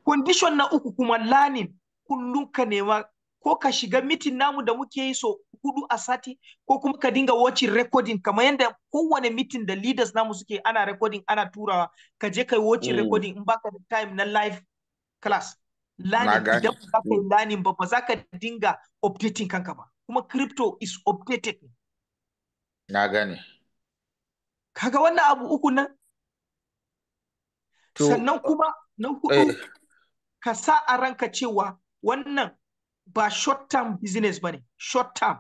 Condition na uku kuma learning. Kullum ka nema ko ka shiga meeting namu da muke yi so 4 a sati, ko kuma ka dinga watching recording, kamar yadda kowane meeting da leaders namu suke ana recording ana turawa, ka je kai watching recording in baka da time na live class. Na Learning, gane. idan ba za ka yi learning ba, ba za ka dinga updating kanka ba. Kuma crypto is updated. Na gane. Kaga wannan abu uku nan? To, Sannan kuma na hudu, ka sa a ranka cewa wannan ba short term business bane. Short term.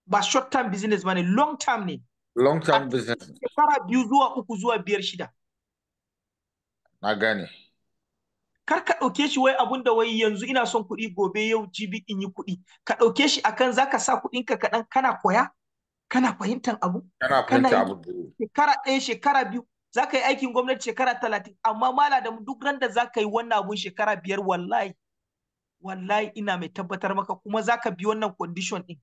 Ba short term business bane, long term ne. Long term A business. shekara 2 zuwa 3 zuwa 5, 6. Na gane. Kar ka ɗauke shi wai abun da wai yanzu ina son kuɗi, gobe, yau, jibi in yi kuɗi. Ka ɗauke shi akan zaka sa kuɗinka kaɗan, kana koya, kana fahimtar abu, Kana kana fahimta yi abu biyu. shekara 1, shekara 2, za ka yi aikin gwamnati shekara 30, amma mala da duk ran da za ka yi wannan abun shekara 5, wallahi wallahi ina mai tabbatar maka, kuma za ka bi wannan condition ɗin,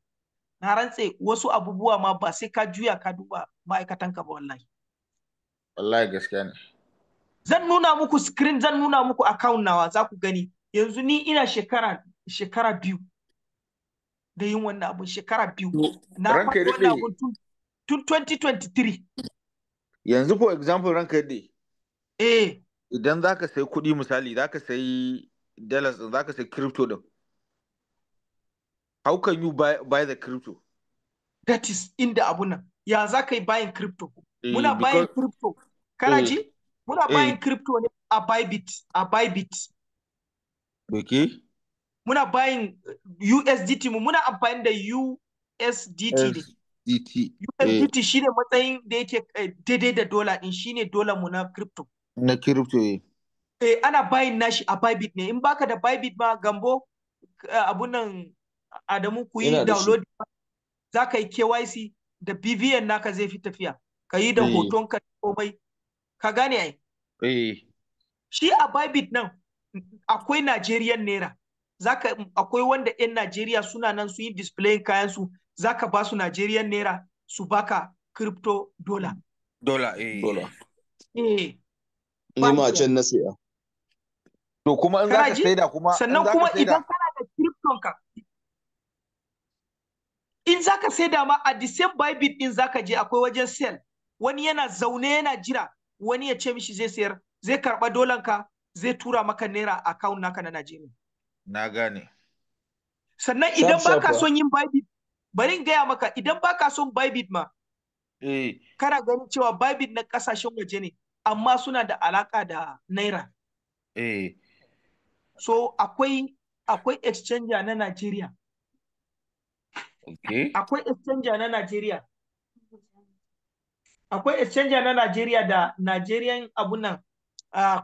na rantse wasu abubuwa ma ba sai ka juya ka duba ma'aikatanka ba, wallahi. Wallahi gaskiya ne. Zan nuna muku screen, zan nuna muku account nawa, za ku gani. Yanzu ni ina shekara 2 da yin wannan abun, shekara 2. To, Na ranka ya fara wannan daɗe. abun tun 2023. Yanzu for example, ranka ya daɗe. Eh. Idan zaka sayi kuɗi, misali zaka sayi dollars din, zaka sayi crypto din, how can you buy the crypto? That is inda abun nan, ya za ka yi buying crypto? Muna buying Because crypto, kana ji, muna buying crypto ne a Bybit, a Bybit. Muna buying USDT mu, muna amfani da USDT ne. SDT. USDT shine matsayin da yake daidai da dola din, shine dolar mu na crypto. Na crypto, eh. Eh, ana buying nashi a Bybit ne. In baka da Bybit ma, Gambo, abun nan, Adamu, ku yi Ina da shi. download, za ka yi KYC da BVN naka, zai fi tafiya, ka yi da hotonka da komai, ka gane ai? Eh. Shi a Bybit nan akwai Nigerian Naira, zaka akwai wanda 'yan Najeriya suna nan sun yi displaying kayan su, zaka ba su Nigerian Naira, su baka crypto dollar. Dollar, eh. Dollar. Eh. Ni ma a can na saya. To kuma in Kana zaka ji? saida kuma, in Sannan zaka kuma saida idan kana da crypto ka, in zaka saida ma, a the same Bybit din zaka je, akwai wajen sell, wani yana zaune yana jira wani ya ce mishi zai sayar, zai karba dolan ka, zai tura maka naira account naka na Najeriya. Na gane. Sannan idan Sharp sharp baka fa. son yin Bybit, bari in gaya maka, idan baka son Bybit ma, kana ganin cewa Bybit na kasashen waje ne, amma suna da alaka da naira. So akwai exchanger na Najeriya. Akwai exchanger na Najeriya. Akwai exchanger na Najeriya da Nigerian abun nan,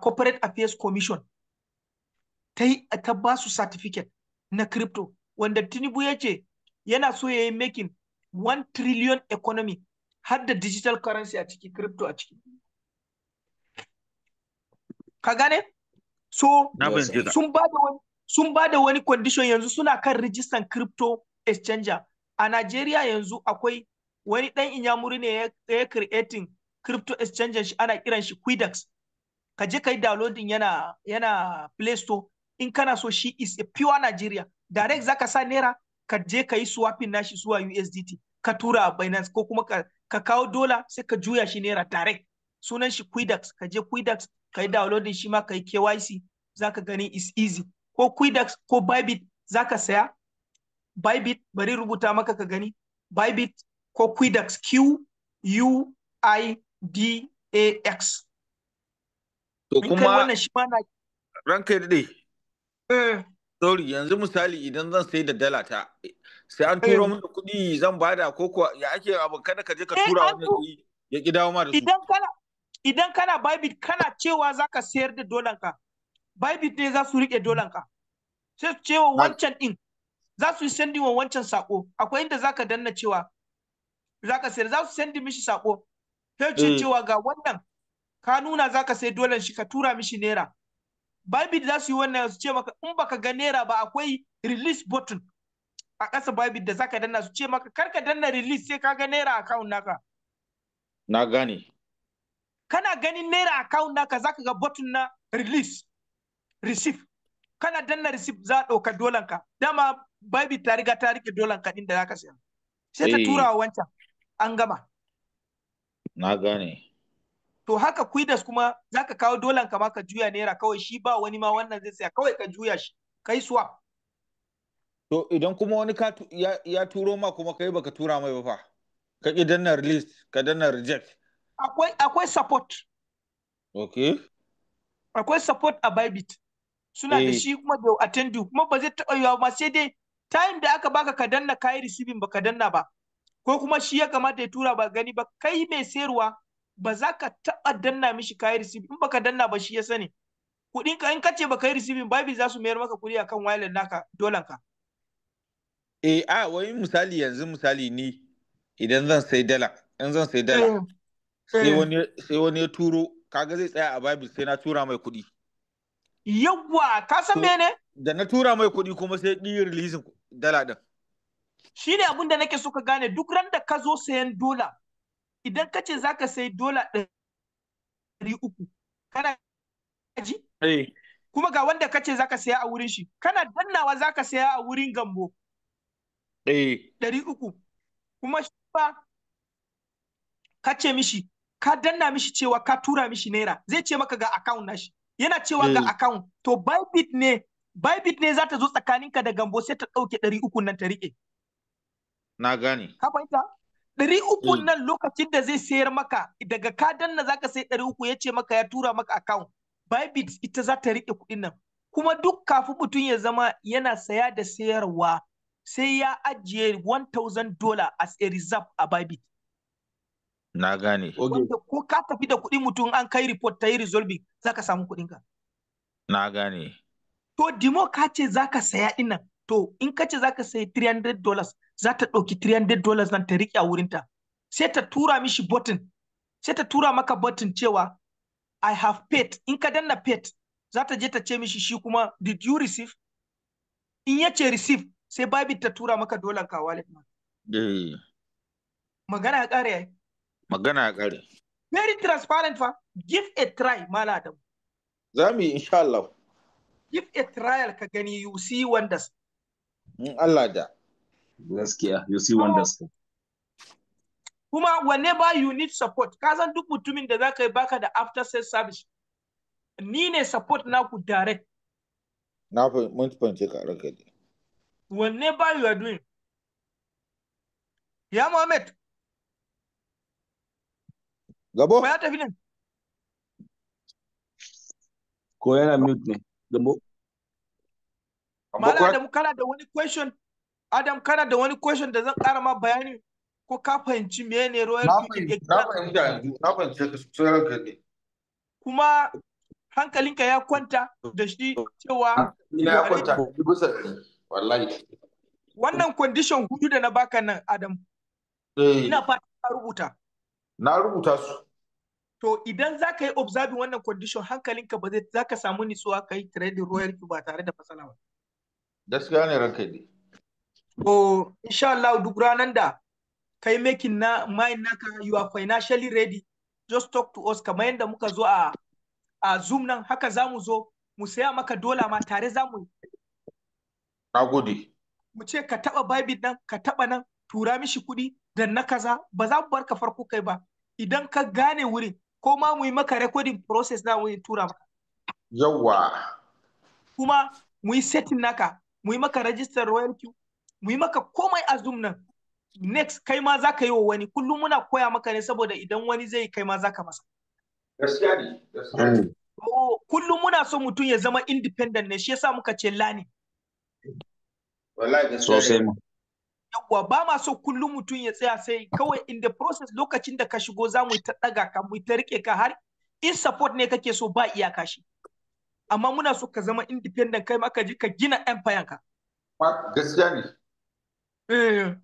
Corporate Affairs Commission ta yi, ta ba su certificate na crypto, wanda Tinubu ya ce yana so ya yi making 1 trillion economy, har da digital currency a ciki, crypto a ciki. Ka gane? So Na Yes, sir. fahimce ka. sun ba da wani condition, yanzu suna kan rijistan crypto exchanger a Najeriya. Yanzu akwai wani ɗan inyamuri ne ya creating crypto exchanger shi, ana kiran shi Quidax. Ka je ka yi downloading, yana Play Store in kana so. Shi is a pure Nigeria, direct zaka sa naira, ka je ka yi swapping nashi zuwa USDT, ka tura a Binance, ko kuma ka kawo dola, sai ka juya shi naira direct. Sunan shi Quidax. Ka je Quidax ka yi downloading shi ma, ka yi KYC, zaka gani is easy. Ko Quidax ko Bybit zaka saya. Bybit, bari rubuta maka ka gani, Bybit ko Quidax, Quidax. To In kai kuma wannan shi ma na ranka ya daɗe. Sorry, yanzu misali idan zan sai da dala ta, sai an turo min da kuɗi zan bada, ko kuwa ya ake abu? Kada ka je ka tura an wani ya ƙi dawo ma da su. Idan kana Bybit, kana cewa zaka sayar da dolan ka, Bybit ne za su rike dolan ka, sai su cewa wancan din za su yi sending wa wancan sako. Akwai inda zaka danna cewa zaka sayar, za su send mishi sako, sai ce cewa ga wannan ka nuna zaka sai dolan shi, ka tura mishi naira. Bybit za su yi wannan, su ce maka in baka ga naira ba, akwai release button a ƙasa Bybit da zaka danna, su ce maka kar ka danna release sai ka ga naira account naka. Na gane. Kana ganin naira account naka, zaka ga button na release receive, kana danna receive, za a ɗauka dolan ka. Dama Bybit ta riga ta rike dolan ka ɗin da zaka siya, sai ta tura wa wancan, an gama. Na gane. To haka Quidax kuma, zaka kawo dolan ka ma ka juya naira kawai, shi ba wani ma wannan zai saya, kawai ka juya shi, kai swap. To idan kuma wani ka ya turo ma kuma kai baka tura mai ba fa, ka ƙi danna release, ka danna reject. Akwai support. Akwai support a Bybit, suna da shi kuma da attend you, kuma ba zai taɓa yiwa ma, sai dai time da aka baka ka danna kayi receiving baka danna ba, ko kuma shi ya kamata ya tura ba gani ba. Kai mai sayarwa ba za ka taɓa danna mishi kayi receiving in baka danna ba, shi ya sani kuɗin ka. In ka ce baka yi receiving, Bybit za su mayar maka kuɗi akan wallet naka, dolan ka. Eh, a wai misali yanzu, misali ni idan zan sai dala, in zan sai dala, sai wani ya turo, kaga zai tsaya a Bybit sai na tura mai kuɗi. Yawwa, ka san To mene? da na tura mai kuɗi kuma sai ɗi releasing dala ɗin. Shine abin da nake so ka gane: duk ran da ka zo sayan dola, idan ka ce zaka sayi $300, kana ji? Eh. Kuma ga wanda ka ce zaka saya a wurin shi, kana dannawa zaka saya a wurin Gambo 300, kuma shi ba ka ce mishi Ka danna mishi cewa ka tura mishi naira, zai ce maka ga account nashi. Yana cewa ga account. To Bybit ne za ta zo tsakaninka da Gambo, sai ta ɗauke 300 nan ta riƙe. Na gane. Ka fahimta? 300 nan, lokacin da zai sayar maka, daga ka danna zaka sai 300, ya ce maka ya tura maka account. Bybit ita za ta riƙe kuɗin nan. Kuma duk kafin mutum ya zama yana saya da sayarwa, sai ya ajiye $1000 as a reserve a Bybit. Na gane. Wanda ko ka tafi da kuɗin mutum, an kai report, ta yi resolving, za ka samu kuɗinka. Na gane. To dimo ka ce za ka saya ɗin nan, to in ka ce za ka sayi $300, za ta ɗauki $300 nan ta riƙe a wurinta. Sai ta tura mishi button, sai ta tura maka button cewa "I have paid." In ka danna paid, za ta je ta ce mishi shi kuma, "Did you receive?" In ya ce receive, sai Bybit ta tura maka dolan ka wallet ma. Magana ya ƙare yayi. Magana ya ƙare. Very transparent fa. Give a try, Malam Adam. Za mu yi, insha Allah. Give a trial ka gani, you see wonders. In Allah da. Gaskiya, you see wonders. Kuma whenever you need support, ka san duk mutumin da zaka yi baka da after sales service, ni ne support naku direct. Na mun fahimce ka, ranka dai. Whenever you are doing. Ya Muhammad, Gabo? Ko ya tafi ne? Ko yana mute ne? Gambo. Malam Adam, kana da wani question? Adam, kana da wani question da zan ƙara ma bayani? Ko ka fahimci mene Royal Na Q? fahimci, na fahimta yanzu, na fahimce ka sosai, ranka dai. Kuma hankalinka ya kwanta da shi cewa Ina ya kwanta 100%, wallahi. Wannan condition hudu da na baka nan, Adam, ina fata ka rubuta. Na rubuta su. To idan za ka yi observing wannan condition, hankalinka ba zai, za ka samu nutsuwa ka yi trading Royal Q ba tare da matsala ba. Gaskiya ne, ranka dai. To insha Allah, duk ranar da kai making na mind naka, you are financially ready, just talk to us. Kamar yadda muka zo a Zoom nan, haka za mu zo mu saya maka dola ma tare za mu Na gode. Mu ce ka taba Bybit nan, ka taba nan, tura mishi kuɗi da na kaza. Ba za mu bar ka farko kai ba. Idan ka gane wurin, ko ma mu yi maka recording process na wurin tura maka. Yawwa. Kuma mu yi setting naka, mu yi maka register Royal Q, mu yi maka komai a Zoom nan. Next, kai ma za ka yi wa wani. Kullum muna koya maka ne saboda idan wani zai, kai ma za ka masa. Gaskiya ne. Gaskiya ne. Kullum muna so mutum ya zama independent ne, shi yasa muka ce learning. Wallahi gaskiya Sosai ne. ma. Yawwa, ba ma so kullum mutum ya tsaya sai kawai in the process. Lokacin da ka shigo, za mu yi ta ɗaga ka, mu yi ta riƙe ka, har in support ne kake so, ba iyaka shi. Amma muna so ka zama independent, kai ma ka je ka gina empire ka. Gaskiya ne. Eh.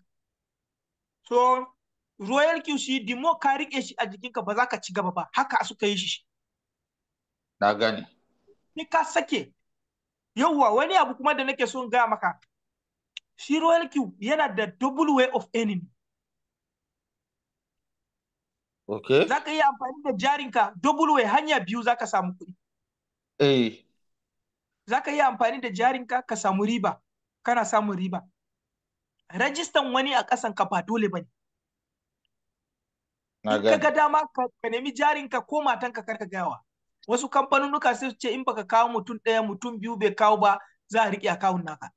So Royal Q shi, the more ka riƙe shi a jikinka, ba za ka ci gaba ba. Haka suka yi shi. Na gane. Sai ka sake. Yawwa, wani abu kuma da nake so in gaya maka. Shi Royal Q yana da double way of earning. Za ka iya amfani da jarinka double way, hanya biyu za ka samu kuɗi. Za ka iya amfani da jarinka ka samu riba, kana samun riba. Rajistan wani a ƙasan ka ba dole ba ne. Na In ka gane. ga dama ka nemi jarinka ko matanka kar ka gayawa. Wasu kamfanonuka sai su ce in baka kawo mutum ɗaya, mutum biyu bai kawo ba, za a riƙe akawun naka.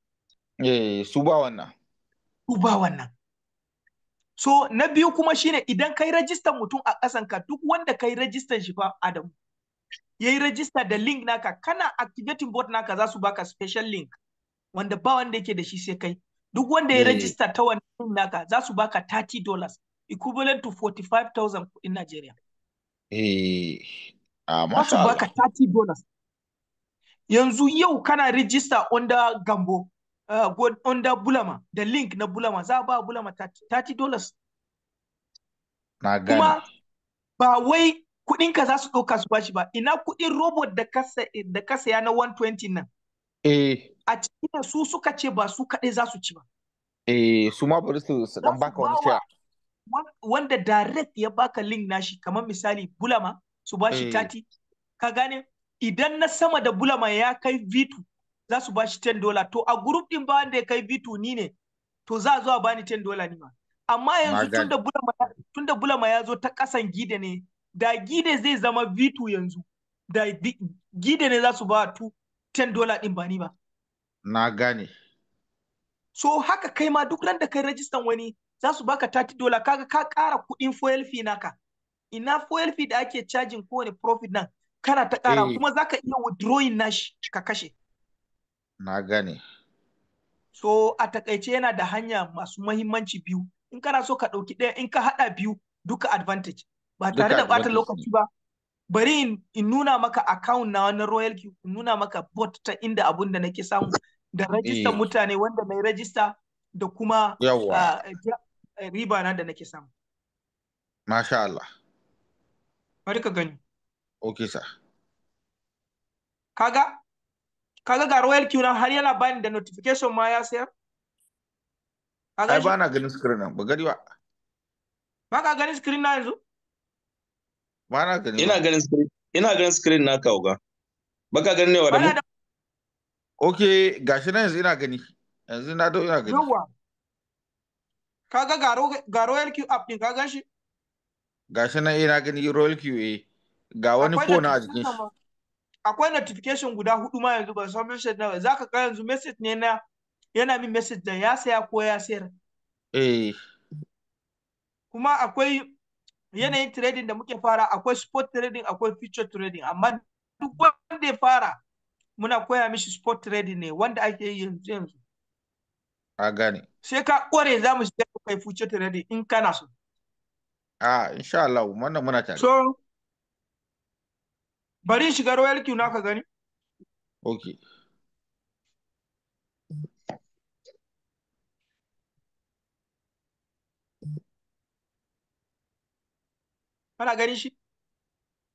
Eh, su ba wannan. Su ba wannan. So na biyu kuma shine idan kai rajistan mutum a ƙasan ka, duk wanda kai rajistan shi fa, Adamu, yayi rajista da link naka, kana activating bot naka, za su baka special link wanda ba wanda yake da shi sai kai. Duk wanda ya rajista ta wannan link naka, za su baka $30, equivalent to 45,000 in Nigeria. Eh. Ah, Za su masha baka Allah. $30. Yanzu yau kana register under Gambo, under Bulama, da link na Bulama, za a ba Bulama $30. Na gane. Kuma ba wai kuɗinka za su ɗauka su bashi ba, ina kuɗin robot da ka saya na 120 nan. A cikin su suka ce ba su kaɗai za su ci ba. Eh, su ma bari su Za dan su baka wani bawa share. wanda direct ya baka link nashi, kamar misali Bulama, su bashi 30. Ka gane? Idan na sama da Bulama ya kai V2, za su bashi $10. To a group din ba wanda ya kai V2, ni ne. To za a zo a bani $10 ni ma. Amma Na yanzu gane. tunda Bulama ya zo ta ƙasan gida ne, Da Gide zai zama V2 yanzu, da Gide ne za su ba $10 din ba ni ba. Na gane. So haka kai ma duk ran da kai rajistan wani za su baka $30, kaga ka ƙara kuɗin fuel fee naka. Ina fuel fee da ake charging kowane profit nan kana ta ƙara, kuma za ka iya withdrawing nashi ka kashe. Na gane. So a takaice yana da hanya masu mahimmanci biyu. In kana so ka ɗauki ɗaya, in ka haɗa biyu duka advantage. Ba tare da ɓata lokaci ba. Bari in nuna maka account na wannan Royal Q, in nuna maka bot ta inda abun da nake samu da rajistar mutane wanda mai rajista da kuma riba na da nake samu. Masha Allah. Bari ka gani. Okay sir. Kaga ga Royal Q na har yana bani da notification ma ya sayar. Ai ba na ganin screen nan, ba gani ba. Ba ka ganin screen na yanzu? Ba na gani. Ina ganin screen, ina ganin screen naka oga. Baka ganin ne wa da mu? Okay, gashi nan yanzu ina gani. Yanzu na dau ina gani. Yawa. Kaga ga Royal Q app din ka gan shi? Gashi nan ina gani Royal Q eh. Ga wani phone a jikin shi. Akwai notification guda 4 ma yanzu, ban san message na ba. Zaka ga yanzu message ne na yana min message da ya saya ko ya sayar. Eh. Kuma akwai yanayin trading da muke fara, akwai spot trading, akwai future trading, amma duk wanda ya fara muna koya mishi spot trading ne wanda ake yi yanzu yanzu. A gane. Sai ka kware za mu shiga kai future trading in kana so. Ah, insha Allah wannan muna tare. So bari shiga Royal Q naka gani. Okay. Kana ganin shi?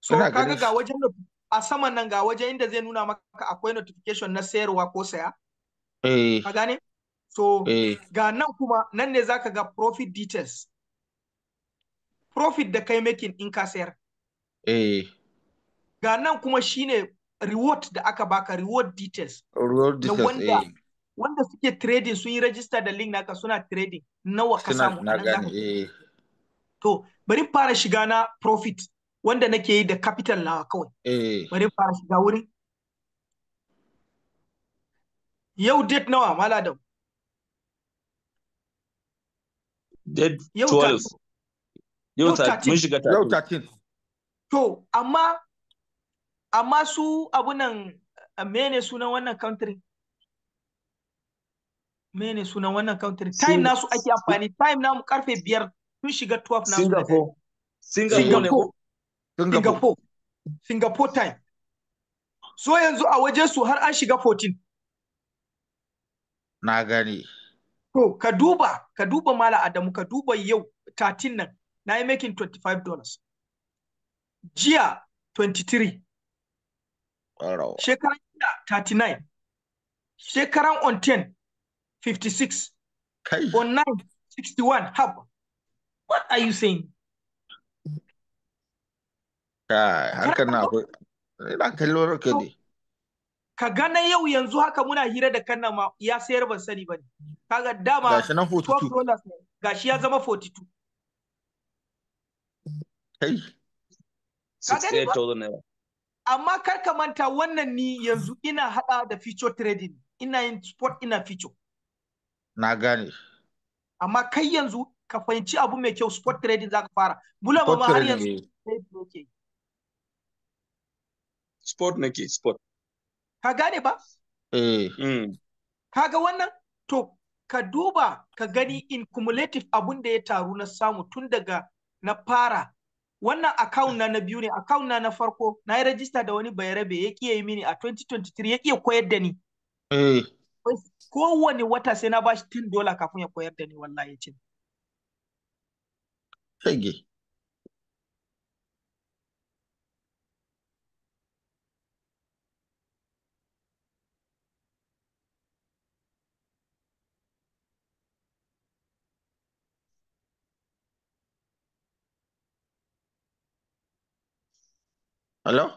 So kaga ga wajen a saman nan ga wajen inda zai nuna maka akwai notification na sayarwa ko saya. Eh. Ka gane? So ga nan kuma nan ne zaka ga profit details. Profit da kai making in ka sayar. Eh. Ga nan kuma shine reward da aka baka, reward details. Reward details. Wanda suke trading sun yi register da link naka suna trading nawa ka samu. Na gane. Eh. To bari fara shiga na profit wanda nake yi da capital nawa kawai. Bari fara shiga wurin. Yau date nawa Malam? Date 12. Yau 13. Mun shiga 13. Yau 13. To amma su abunan mene sunan wannan country? Mene sunan wannan country? Time nasu ake amfani. Time namu karfe 5 sun shiga 12 nasu. Singapore. Singapore. Singapore time. So yanzu a waje su har an shiga 14. Na gani. To ka duba Malam Adamu, ka duba yau 13 nan na yi making $25. Jiya 23. Shekaran jiya 39. Shekaran on 10 56. Kai. On 9 61. Haba. What are you saying? Kai, harkar na akwai. Ina kallo rake ne. Ka gana yau yanzu haka muna hira da kanna ma ya sayar ban sani ba ne. Kaga dama gashi nan 42. $12 ne. Gashi ya zama 42. Kai. 68,000 naira. Amma kar ka manta wannan ni yanzu ina hada da future trading. Ina yin spot ina future. Na gane. Amma kai yanzu ka fahimci abu mai kyau, spot trading zaka fara. Bulama ma har yanzu nake. Spot nake, spot. Ka gane ba? Eh. Kaga wannan? To ka duba ka gani in cumulative abun da ya taru na samu tun daga na fara. Wannan account na biyu ne, account na farko na yi register da wani bayarabe ya ƙi yi mini a 2023, ya ƙi koyar da ni. Eh. Kowane wata sai na bashi $10 kafin ya koyar da ni, wallahi ya ce. Shege. Hello?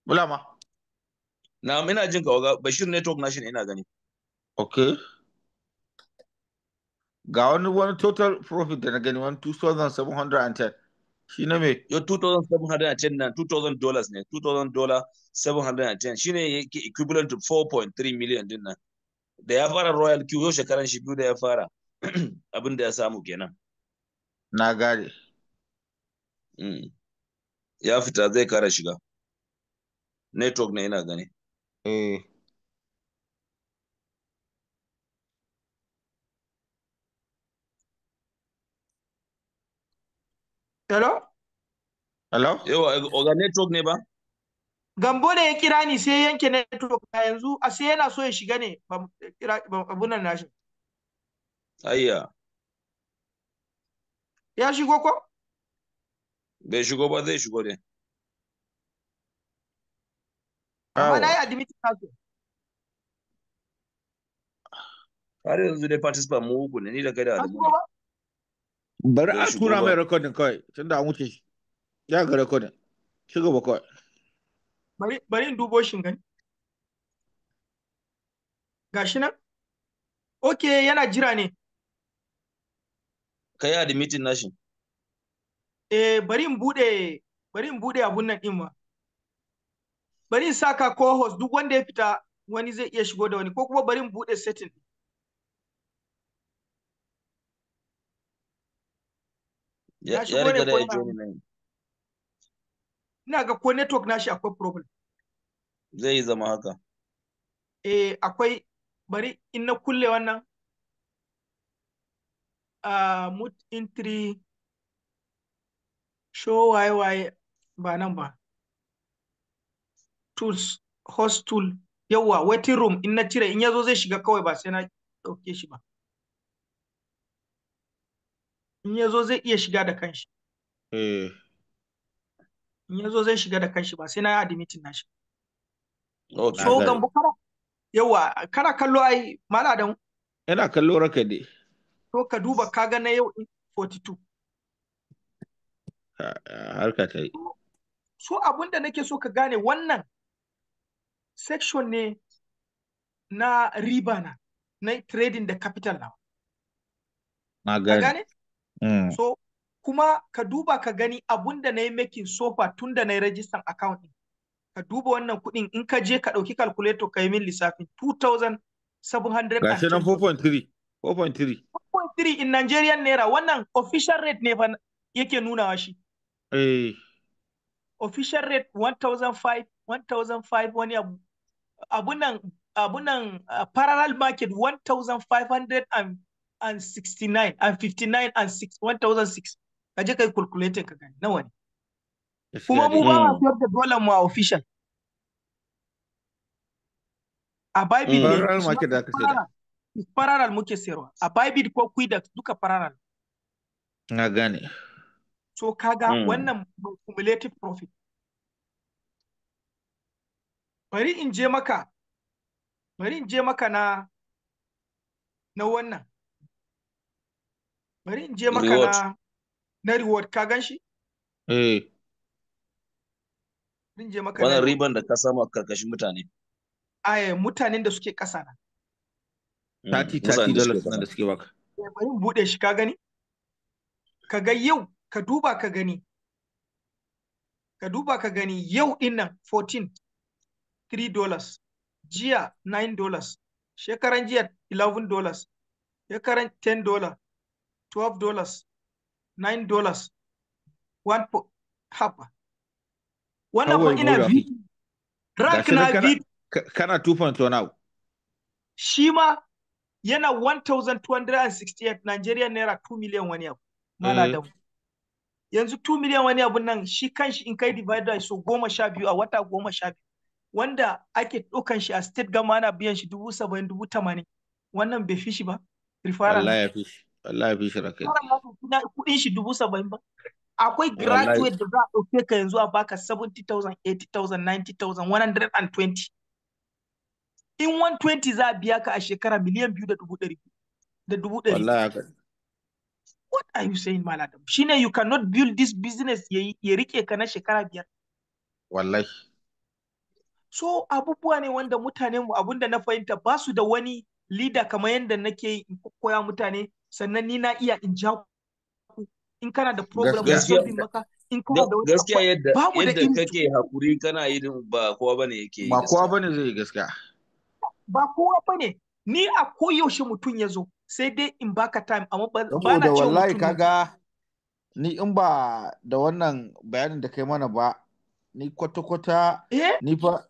Bulama. Na'am, ina jin ka oga. Bashir network nashi ne ina gani. Okay. Ga wani total profit da na gani, wani 2710. Shi na me? Yo, 2710 na $2000 ne, $2000 710 shine yake equivalent to 4.3 million din nan. Da ya fara Royal Q, yau shekaran shi 2 da ya fara, abin da ya samu kenan. Na gane. Ya fita, zai kara shiga. Network ne ina gani. Eh. Hello? Hello? Yawa, oga, network ne ba? Gambo ne ya kira ni, sai yanke network a yanzu, a sai yana so ya shiga ne, ba kira abun nan nashi. Ayya. Ya shigo ko? Bai shigo ba, zai shigo dai. Amma na yi admit nasu. Har yanzu dai participant mu uku ne, ni da kai da Ka Adamu shigo ne. ba? Bari Bai a shigo tura ba. mai recording kawai, tunda an wuce shi. Ya ga recording. Ci gaba kawai. Bari in dubo shi gani. Gashi nan? Okay, yana jira ne. Kai admitting nashi. Eh, bari in bude abun nan din ma. Bari in saka co-host, duk wanda ya fita wani zai iya shigo da wani, ko kuma bari in bude setting. Ya Ya ya shigo ne riga da ko ya yana join nan. Ina ga ko network nashi akwai problem. Zai yi zama haka. Eh, akwai. Bari in na kulle wannan, mute entry, show waye waye, ba nan ba. Tools, host tool, yawa, waiting room, in na cire, in yazo zai shiga kawai, ba sai na ɗauke shi ba. In yazo zai iya shiga da kanshi. Eh. In yazo zai shiga da kanshi, ba sai na yi admitting nashi. Okay. So Na gane. Gambo, kana yawa, kana kallo ai, Malam Adamu. Ina kallo raka dai. To ka duba ka ga na yau ɗin, 42. Harka ta yi. So abin da nake so ka gane, wannan section ne na riba na trading da capital na. Na Ka gane. gane? Mm. So kuma ka duba ka gani abun da na yi making so far tun da na yi register account ɗin. Ka duba wannan kuɗin, in ka je ka ɗauki calculator ka yi min lissafin 2710. Gashi nan 4.3. 4.3. 4.3 in Nigerian naira, wannan official rate ne fa yake nunawa shi. Eh. Official rate 1005, 1005 wani abu. Abun nan parallel market 1569 and 59 and 6, 1006. Ka je ka yi calculating ka gani nawa ne. Kuma Gaskiya mu dai. ba ma sayar da dollar mu a official. A Bybit ne. Parallel It's market not da aka saida. Parallel. It's parallel muke sayarwa. A Bybit ko Quidax, duka parallel. Na gane. So kaga wannan cumulative profit. Bari in je maka na wannan. Bari in je maka Reward. na reward, ka gan shi? Eh. Bari in je maka na Wannan reward. riban da ka samu a karkashin mutane. Ai, mutanen da suke ƙasa na. 30 Mutanen 30 da suke dollars nan kasa. da suke baka. Eh, bari in buɗe shi, ka gani? Ka ga yau, ka duba ka gani. Ka duba ka gani yau ɗin nan 14, $3. Jiya $9. Shekaran jiya $11. Shekaran $10, $12, $9, 1 po haba. Wannan fa Kawai ina gora. V rank Gashi nan na kana V kana 2.1 now. Shi ma yana 1268 Nigerian naira, 2 million wani abu. Malam Eh. Adamu. Yanzu 2 million wani abun nan, shi kanshi in kai divide by so 12 a wata 12, wanda ake ɗaukan shi a state gama ana biyan shi 70,000, 80,000. Wannan bai fi shi ba. Referral. Wallahi ya fi shi. Wallahi ya fi shi, raka. Referral ya fi kuɗin shi 70,000 ba. Akwai Wallahi. graduate da za a ɗauke ka yanzu a baka 70,000, 80,000, 90,000, 120. In 120 za a biya ka a shekara, 2,200,000 da 100,000. Wallahi haka. What are you saying, Malam? Shine you cannot build this business ya rike ka na shekara 5. Wallahi. So abubuwa ne wanda mutanen mu, abunda na fahimta, ba su da wani leader kamar yadda nake yi in koya mutane. Sannan ni na iya in ja ku in kana da problem Gaskiya solving maka, in kana da wani gaskiya yadda babu da yadda irin su. kake hakuri kana yi din ba kowa bane yake yi Ba kowa gaskiya. bane zai yi gaskiya. Ba kowa bane. Ni a koyaushe mutum ya zo sai dai in baka time, amma ba na Saboda cewa wallahi mutum ne. kaga ni in ba da wannan bayanin da kai mana ba, ni kwata-kwata ni fa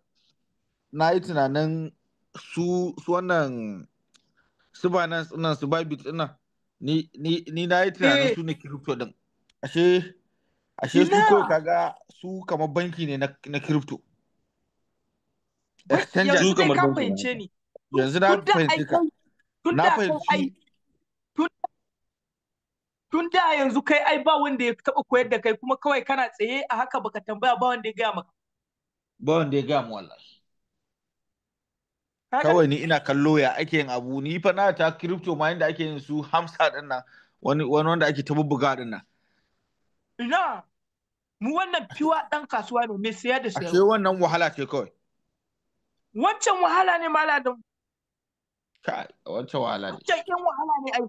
na yi tunanin su wannan su Binance nan, su Bybit nan, ni na yi tunanin su ne crypto din. Ashe su kawai kaga su kamar banki ne na crypto. Exchanger. Yanzu dai ka fahimce ni. Yanzu na fahimce ka. Na fahimci. Tun da yanzu kai ai ba wanda ya taɓa koyar da kai, kuma kawai kana tsaye a haka baka tambaya ba wanda ya gaya maka. Ba wanda ya gaya mu wallahi. Kawai ni ina kallo ya ake yin abu, ni fa na ta crypto ma inda ake yin su hamsa din nan, wani wanda ake ta bubbuga din nan. Ina mu wannan fiwa dan kasuwa ne mai siya da sayarwa. Ashe wannan wahala ce kawai. Wancan wahala ne malam. Kai, wancan wahala ne. Wancan ƴan wahala ne ai.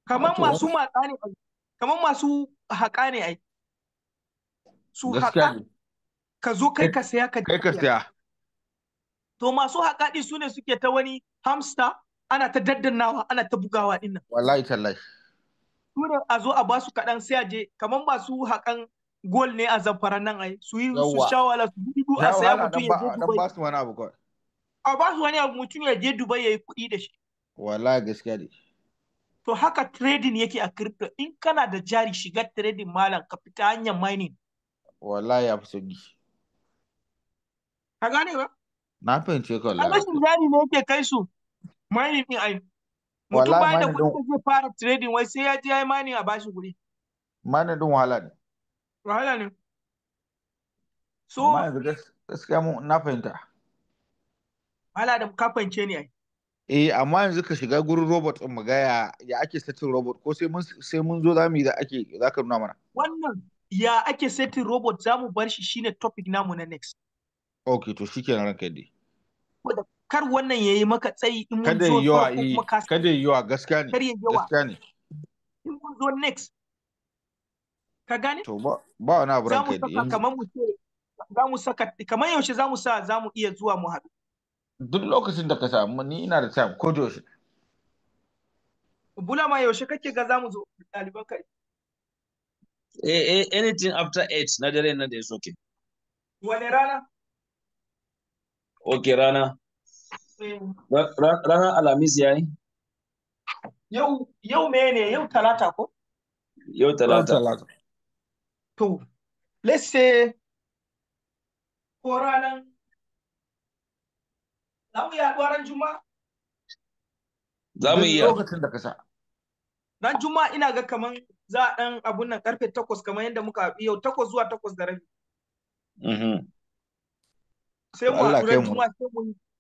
Kamar masu matsa ne ai. Kamar masu haƙa ne ai. Su haƙa ka zo kai ka saya ka kai ka saya. To masu haƙa ɗin su ne suke ta wani hamster ana ta daddannawa ana ta bugawa ɗin nan. Wallahi tallahi. Su ne a zo a basu kaɗan sai a je kamar masu haƙan gol ne a Zamfara nan ai su yi su sha wahala su gudu a saya mutum ya je Dubai. Ba su wani abu kawai. A ba su wani abu mutum ya je Dubai ya yi kuɗi da shi. Wallahi gaskiya ne. To haka trading yake a crypto, in kana da jari shiga trading malam ka fita hanyar mining. Wallahi ya fi sauki. Ka gane ba? Na fahimce ka wallahi. Rashin jari ne yake kai su mining din ai. Mutum bayan da kuɗi zai fara trading wai sai ya je ya yi mining a bashi kuɗi. Mining din wahala ne. Wahala ne. So amma yanzu gaskiya mun na fahimta. Wahala da ka fahimce ni ai. Eh, amma yanzu ka shiga gurin robot din mu ga ya ake setting robot, ko sai mun zo zamu yi da ake zaka nuna mana. Wannan ya ake setting robot zamu bar shi shine topic namu na next. Okay, to shikenan ranka dai. Kar wannan yayi maka tsayi in mun zo farko kuma ka kada yayi yawa, gaskiya ne. Gaskiya ne. In mun zo next. Ka gane? To ba wani abu ranka dai. Zamu saka kamar mu ce zamu saka kamar yaushe zamu sa zamu iya zuwa mu haɗu. Duk lokacin da ka samu, ni ina da time ko da yaushe. Bulama yaushe kake ga zamu zo ɗaliban kai? Anything after 8 na dare nan da is okay. Wane rana? Okay, rana. Ranar Alhamis yayi? Yau mene? Yau Talata ko? Yau Talata. To, let's say ko ranar za mu iya haɗuwa ran Juma'a? Za mu iya. Lokacin da ka sa. Ran Juma'a ina ga kaman za a ɗan abun nan karfe 8 kamar yadda muka haɗu yau 8 zuwa 8:30. Sai mu haɗu ran Juma'a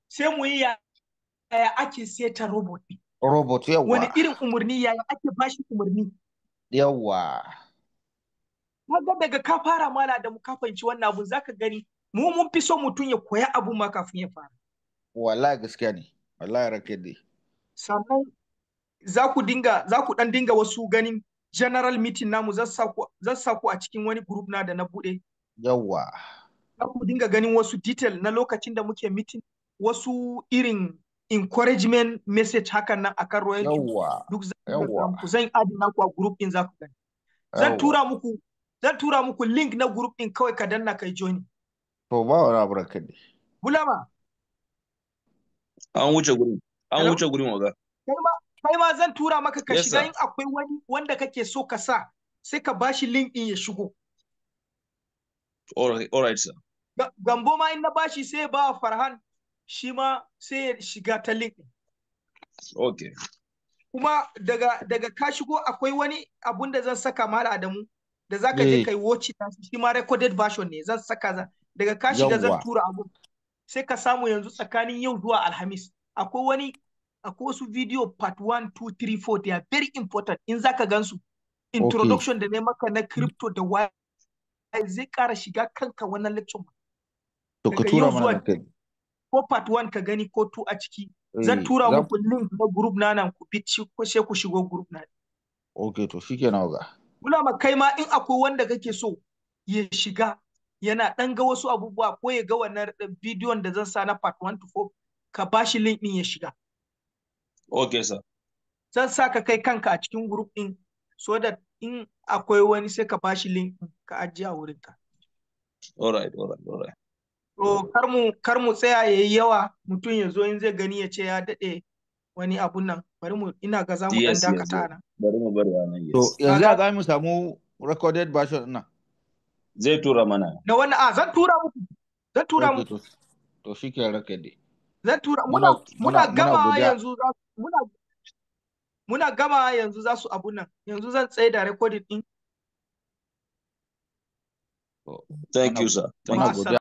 sai mu yi yaya ake seta robot. Robot yawwa. Wani irin umarni yaya ake bashi umarni. Yawwa. Kaga daga ka fara mala da mu ka fahimci wannan abun zaka gani mu mun fi so mutum ya koya abu ma kafin ya fara. Wallahi gaskiya ne, wallahi rake dai. Sannan za ku dan dinga wasu ganin general meeting namu, zan sa ku a cikin wani group na da na bude. Yawwa. Za ku dinga ganin wasu detail na lokacin da muke meeting, wasu irin encouragement message hakan nan akan Royal Q. Yawwa. Duk zan add naku a group din za ku gani. Zan tura muku link na group din kawai ka danna kai join. To ba wani abu ranka dai. Bulama. An wuce gurin. An wuce gurin waga. Kai ma zan tura maka ka shiga in akwai wani wanda kake so ka sa sai ka bashi link din ya shigo. All right sir. Gambo ma in na bashi sai ba Farhan shi ma sai ya shiga ta link din. Okay. Kuma daga ka shigo akwai wani abun da zan saka Malam Adamu da zaka je kai watch ta, shi ma recorded version ne zan saka, daga ka shiga zan tura abun. Sai ka samu yanzu tsakanin yau zuwa Alhamis akwai wasu video part 1 2 3 4 they are very important in zaka gansu. Introduction da ne maka na crypto da why zai kara shiga kanka wannan lecture. To ka tura mana kai ko part 1 ka gani ko 2 a ciki Zan Eh, tura za muku link na group na nan, ku bi ko sai ku shigo group na. Okay, to shikenan, oga. Bulama, kai ma in akwai wanda kake so ya shiga, yana ɗan ga wasu abubuwa ko ya ga wannan bidiyon da zan sa na part 1 to 4, ka bashi link ɗin ya shiga. Okay, sir. Zan sa ka kai kanka a cikin group ɗin, so that in akwai wani sai ka bashi link ɗin ka ajiye a wurinka. All right. To kar mu tsaya yayi yawa, mutum ya zo in zai gani ya ce ya daɗe wani abun nan. Bari mu, ina ga za mu ɗan dakata nan. Bari mu bari nan, To yes. yanzu Kaga ya za mu samu recorded version ɗin nan? Zai tura mana. Na wannan, a zan tura muku. Zan tura Okay, muku. to shikenan, ranka dai. Zan tura. Muna Muna muna muna gama godiya. yanzu za muna gama yanzu za su abun nan. Yanzu zan tsaye da recording ɗin. To Thank muna you, sir. Thank muna you. godiya.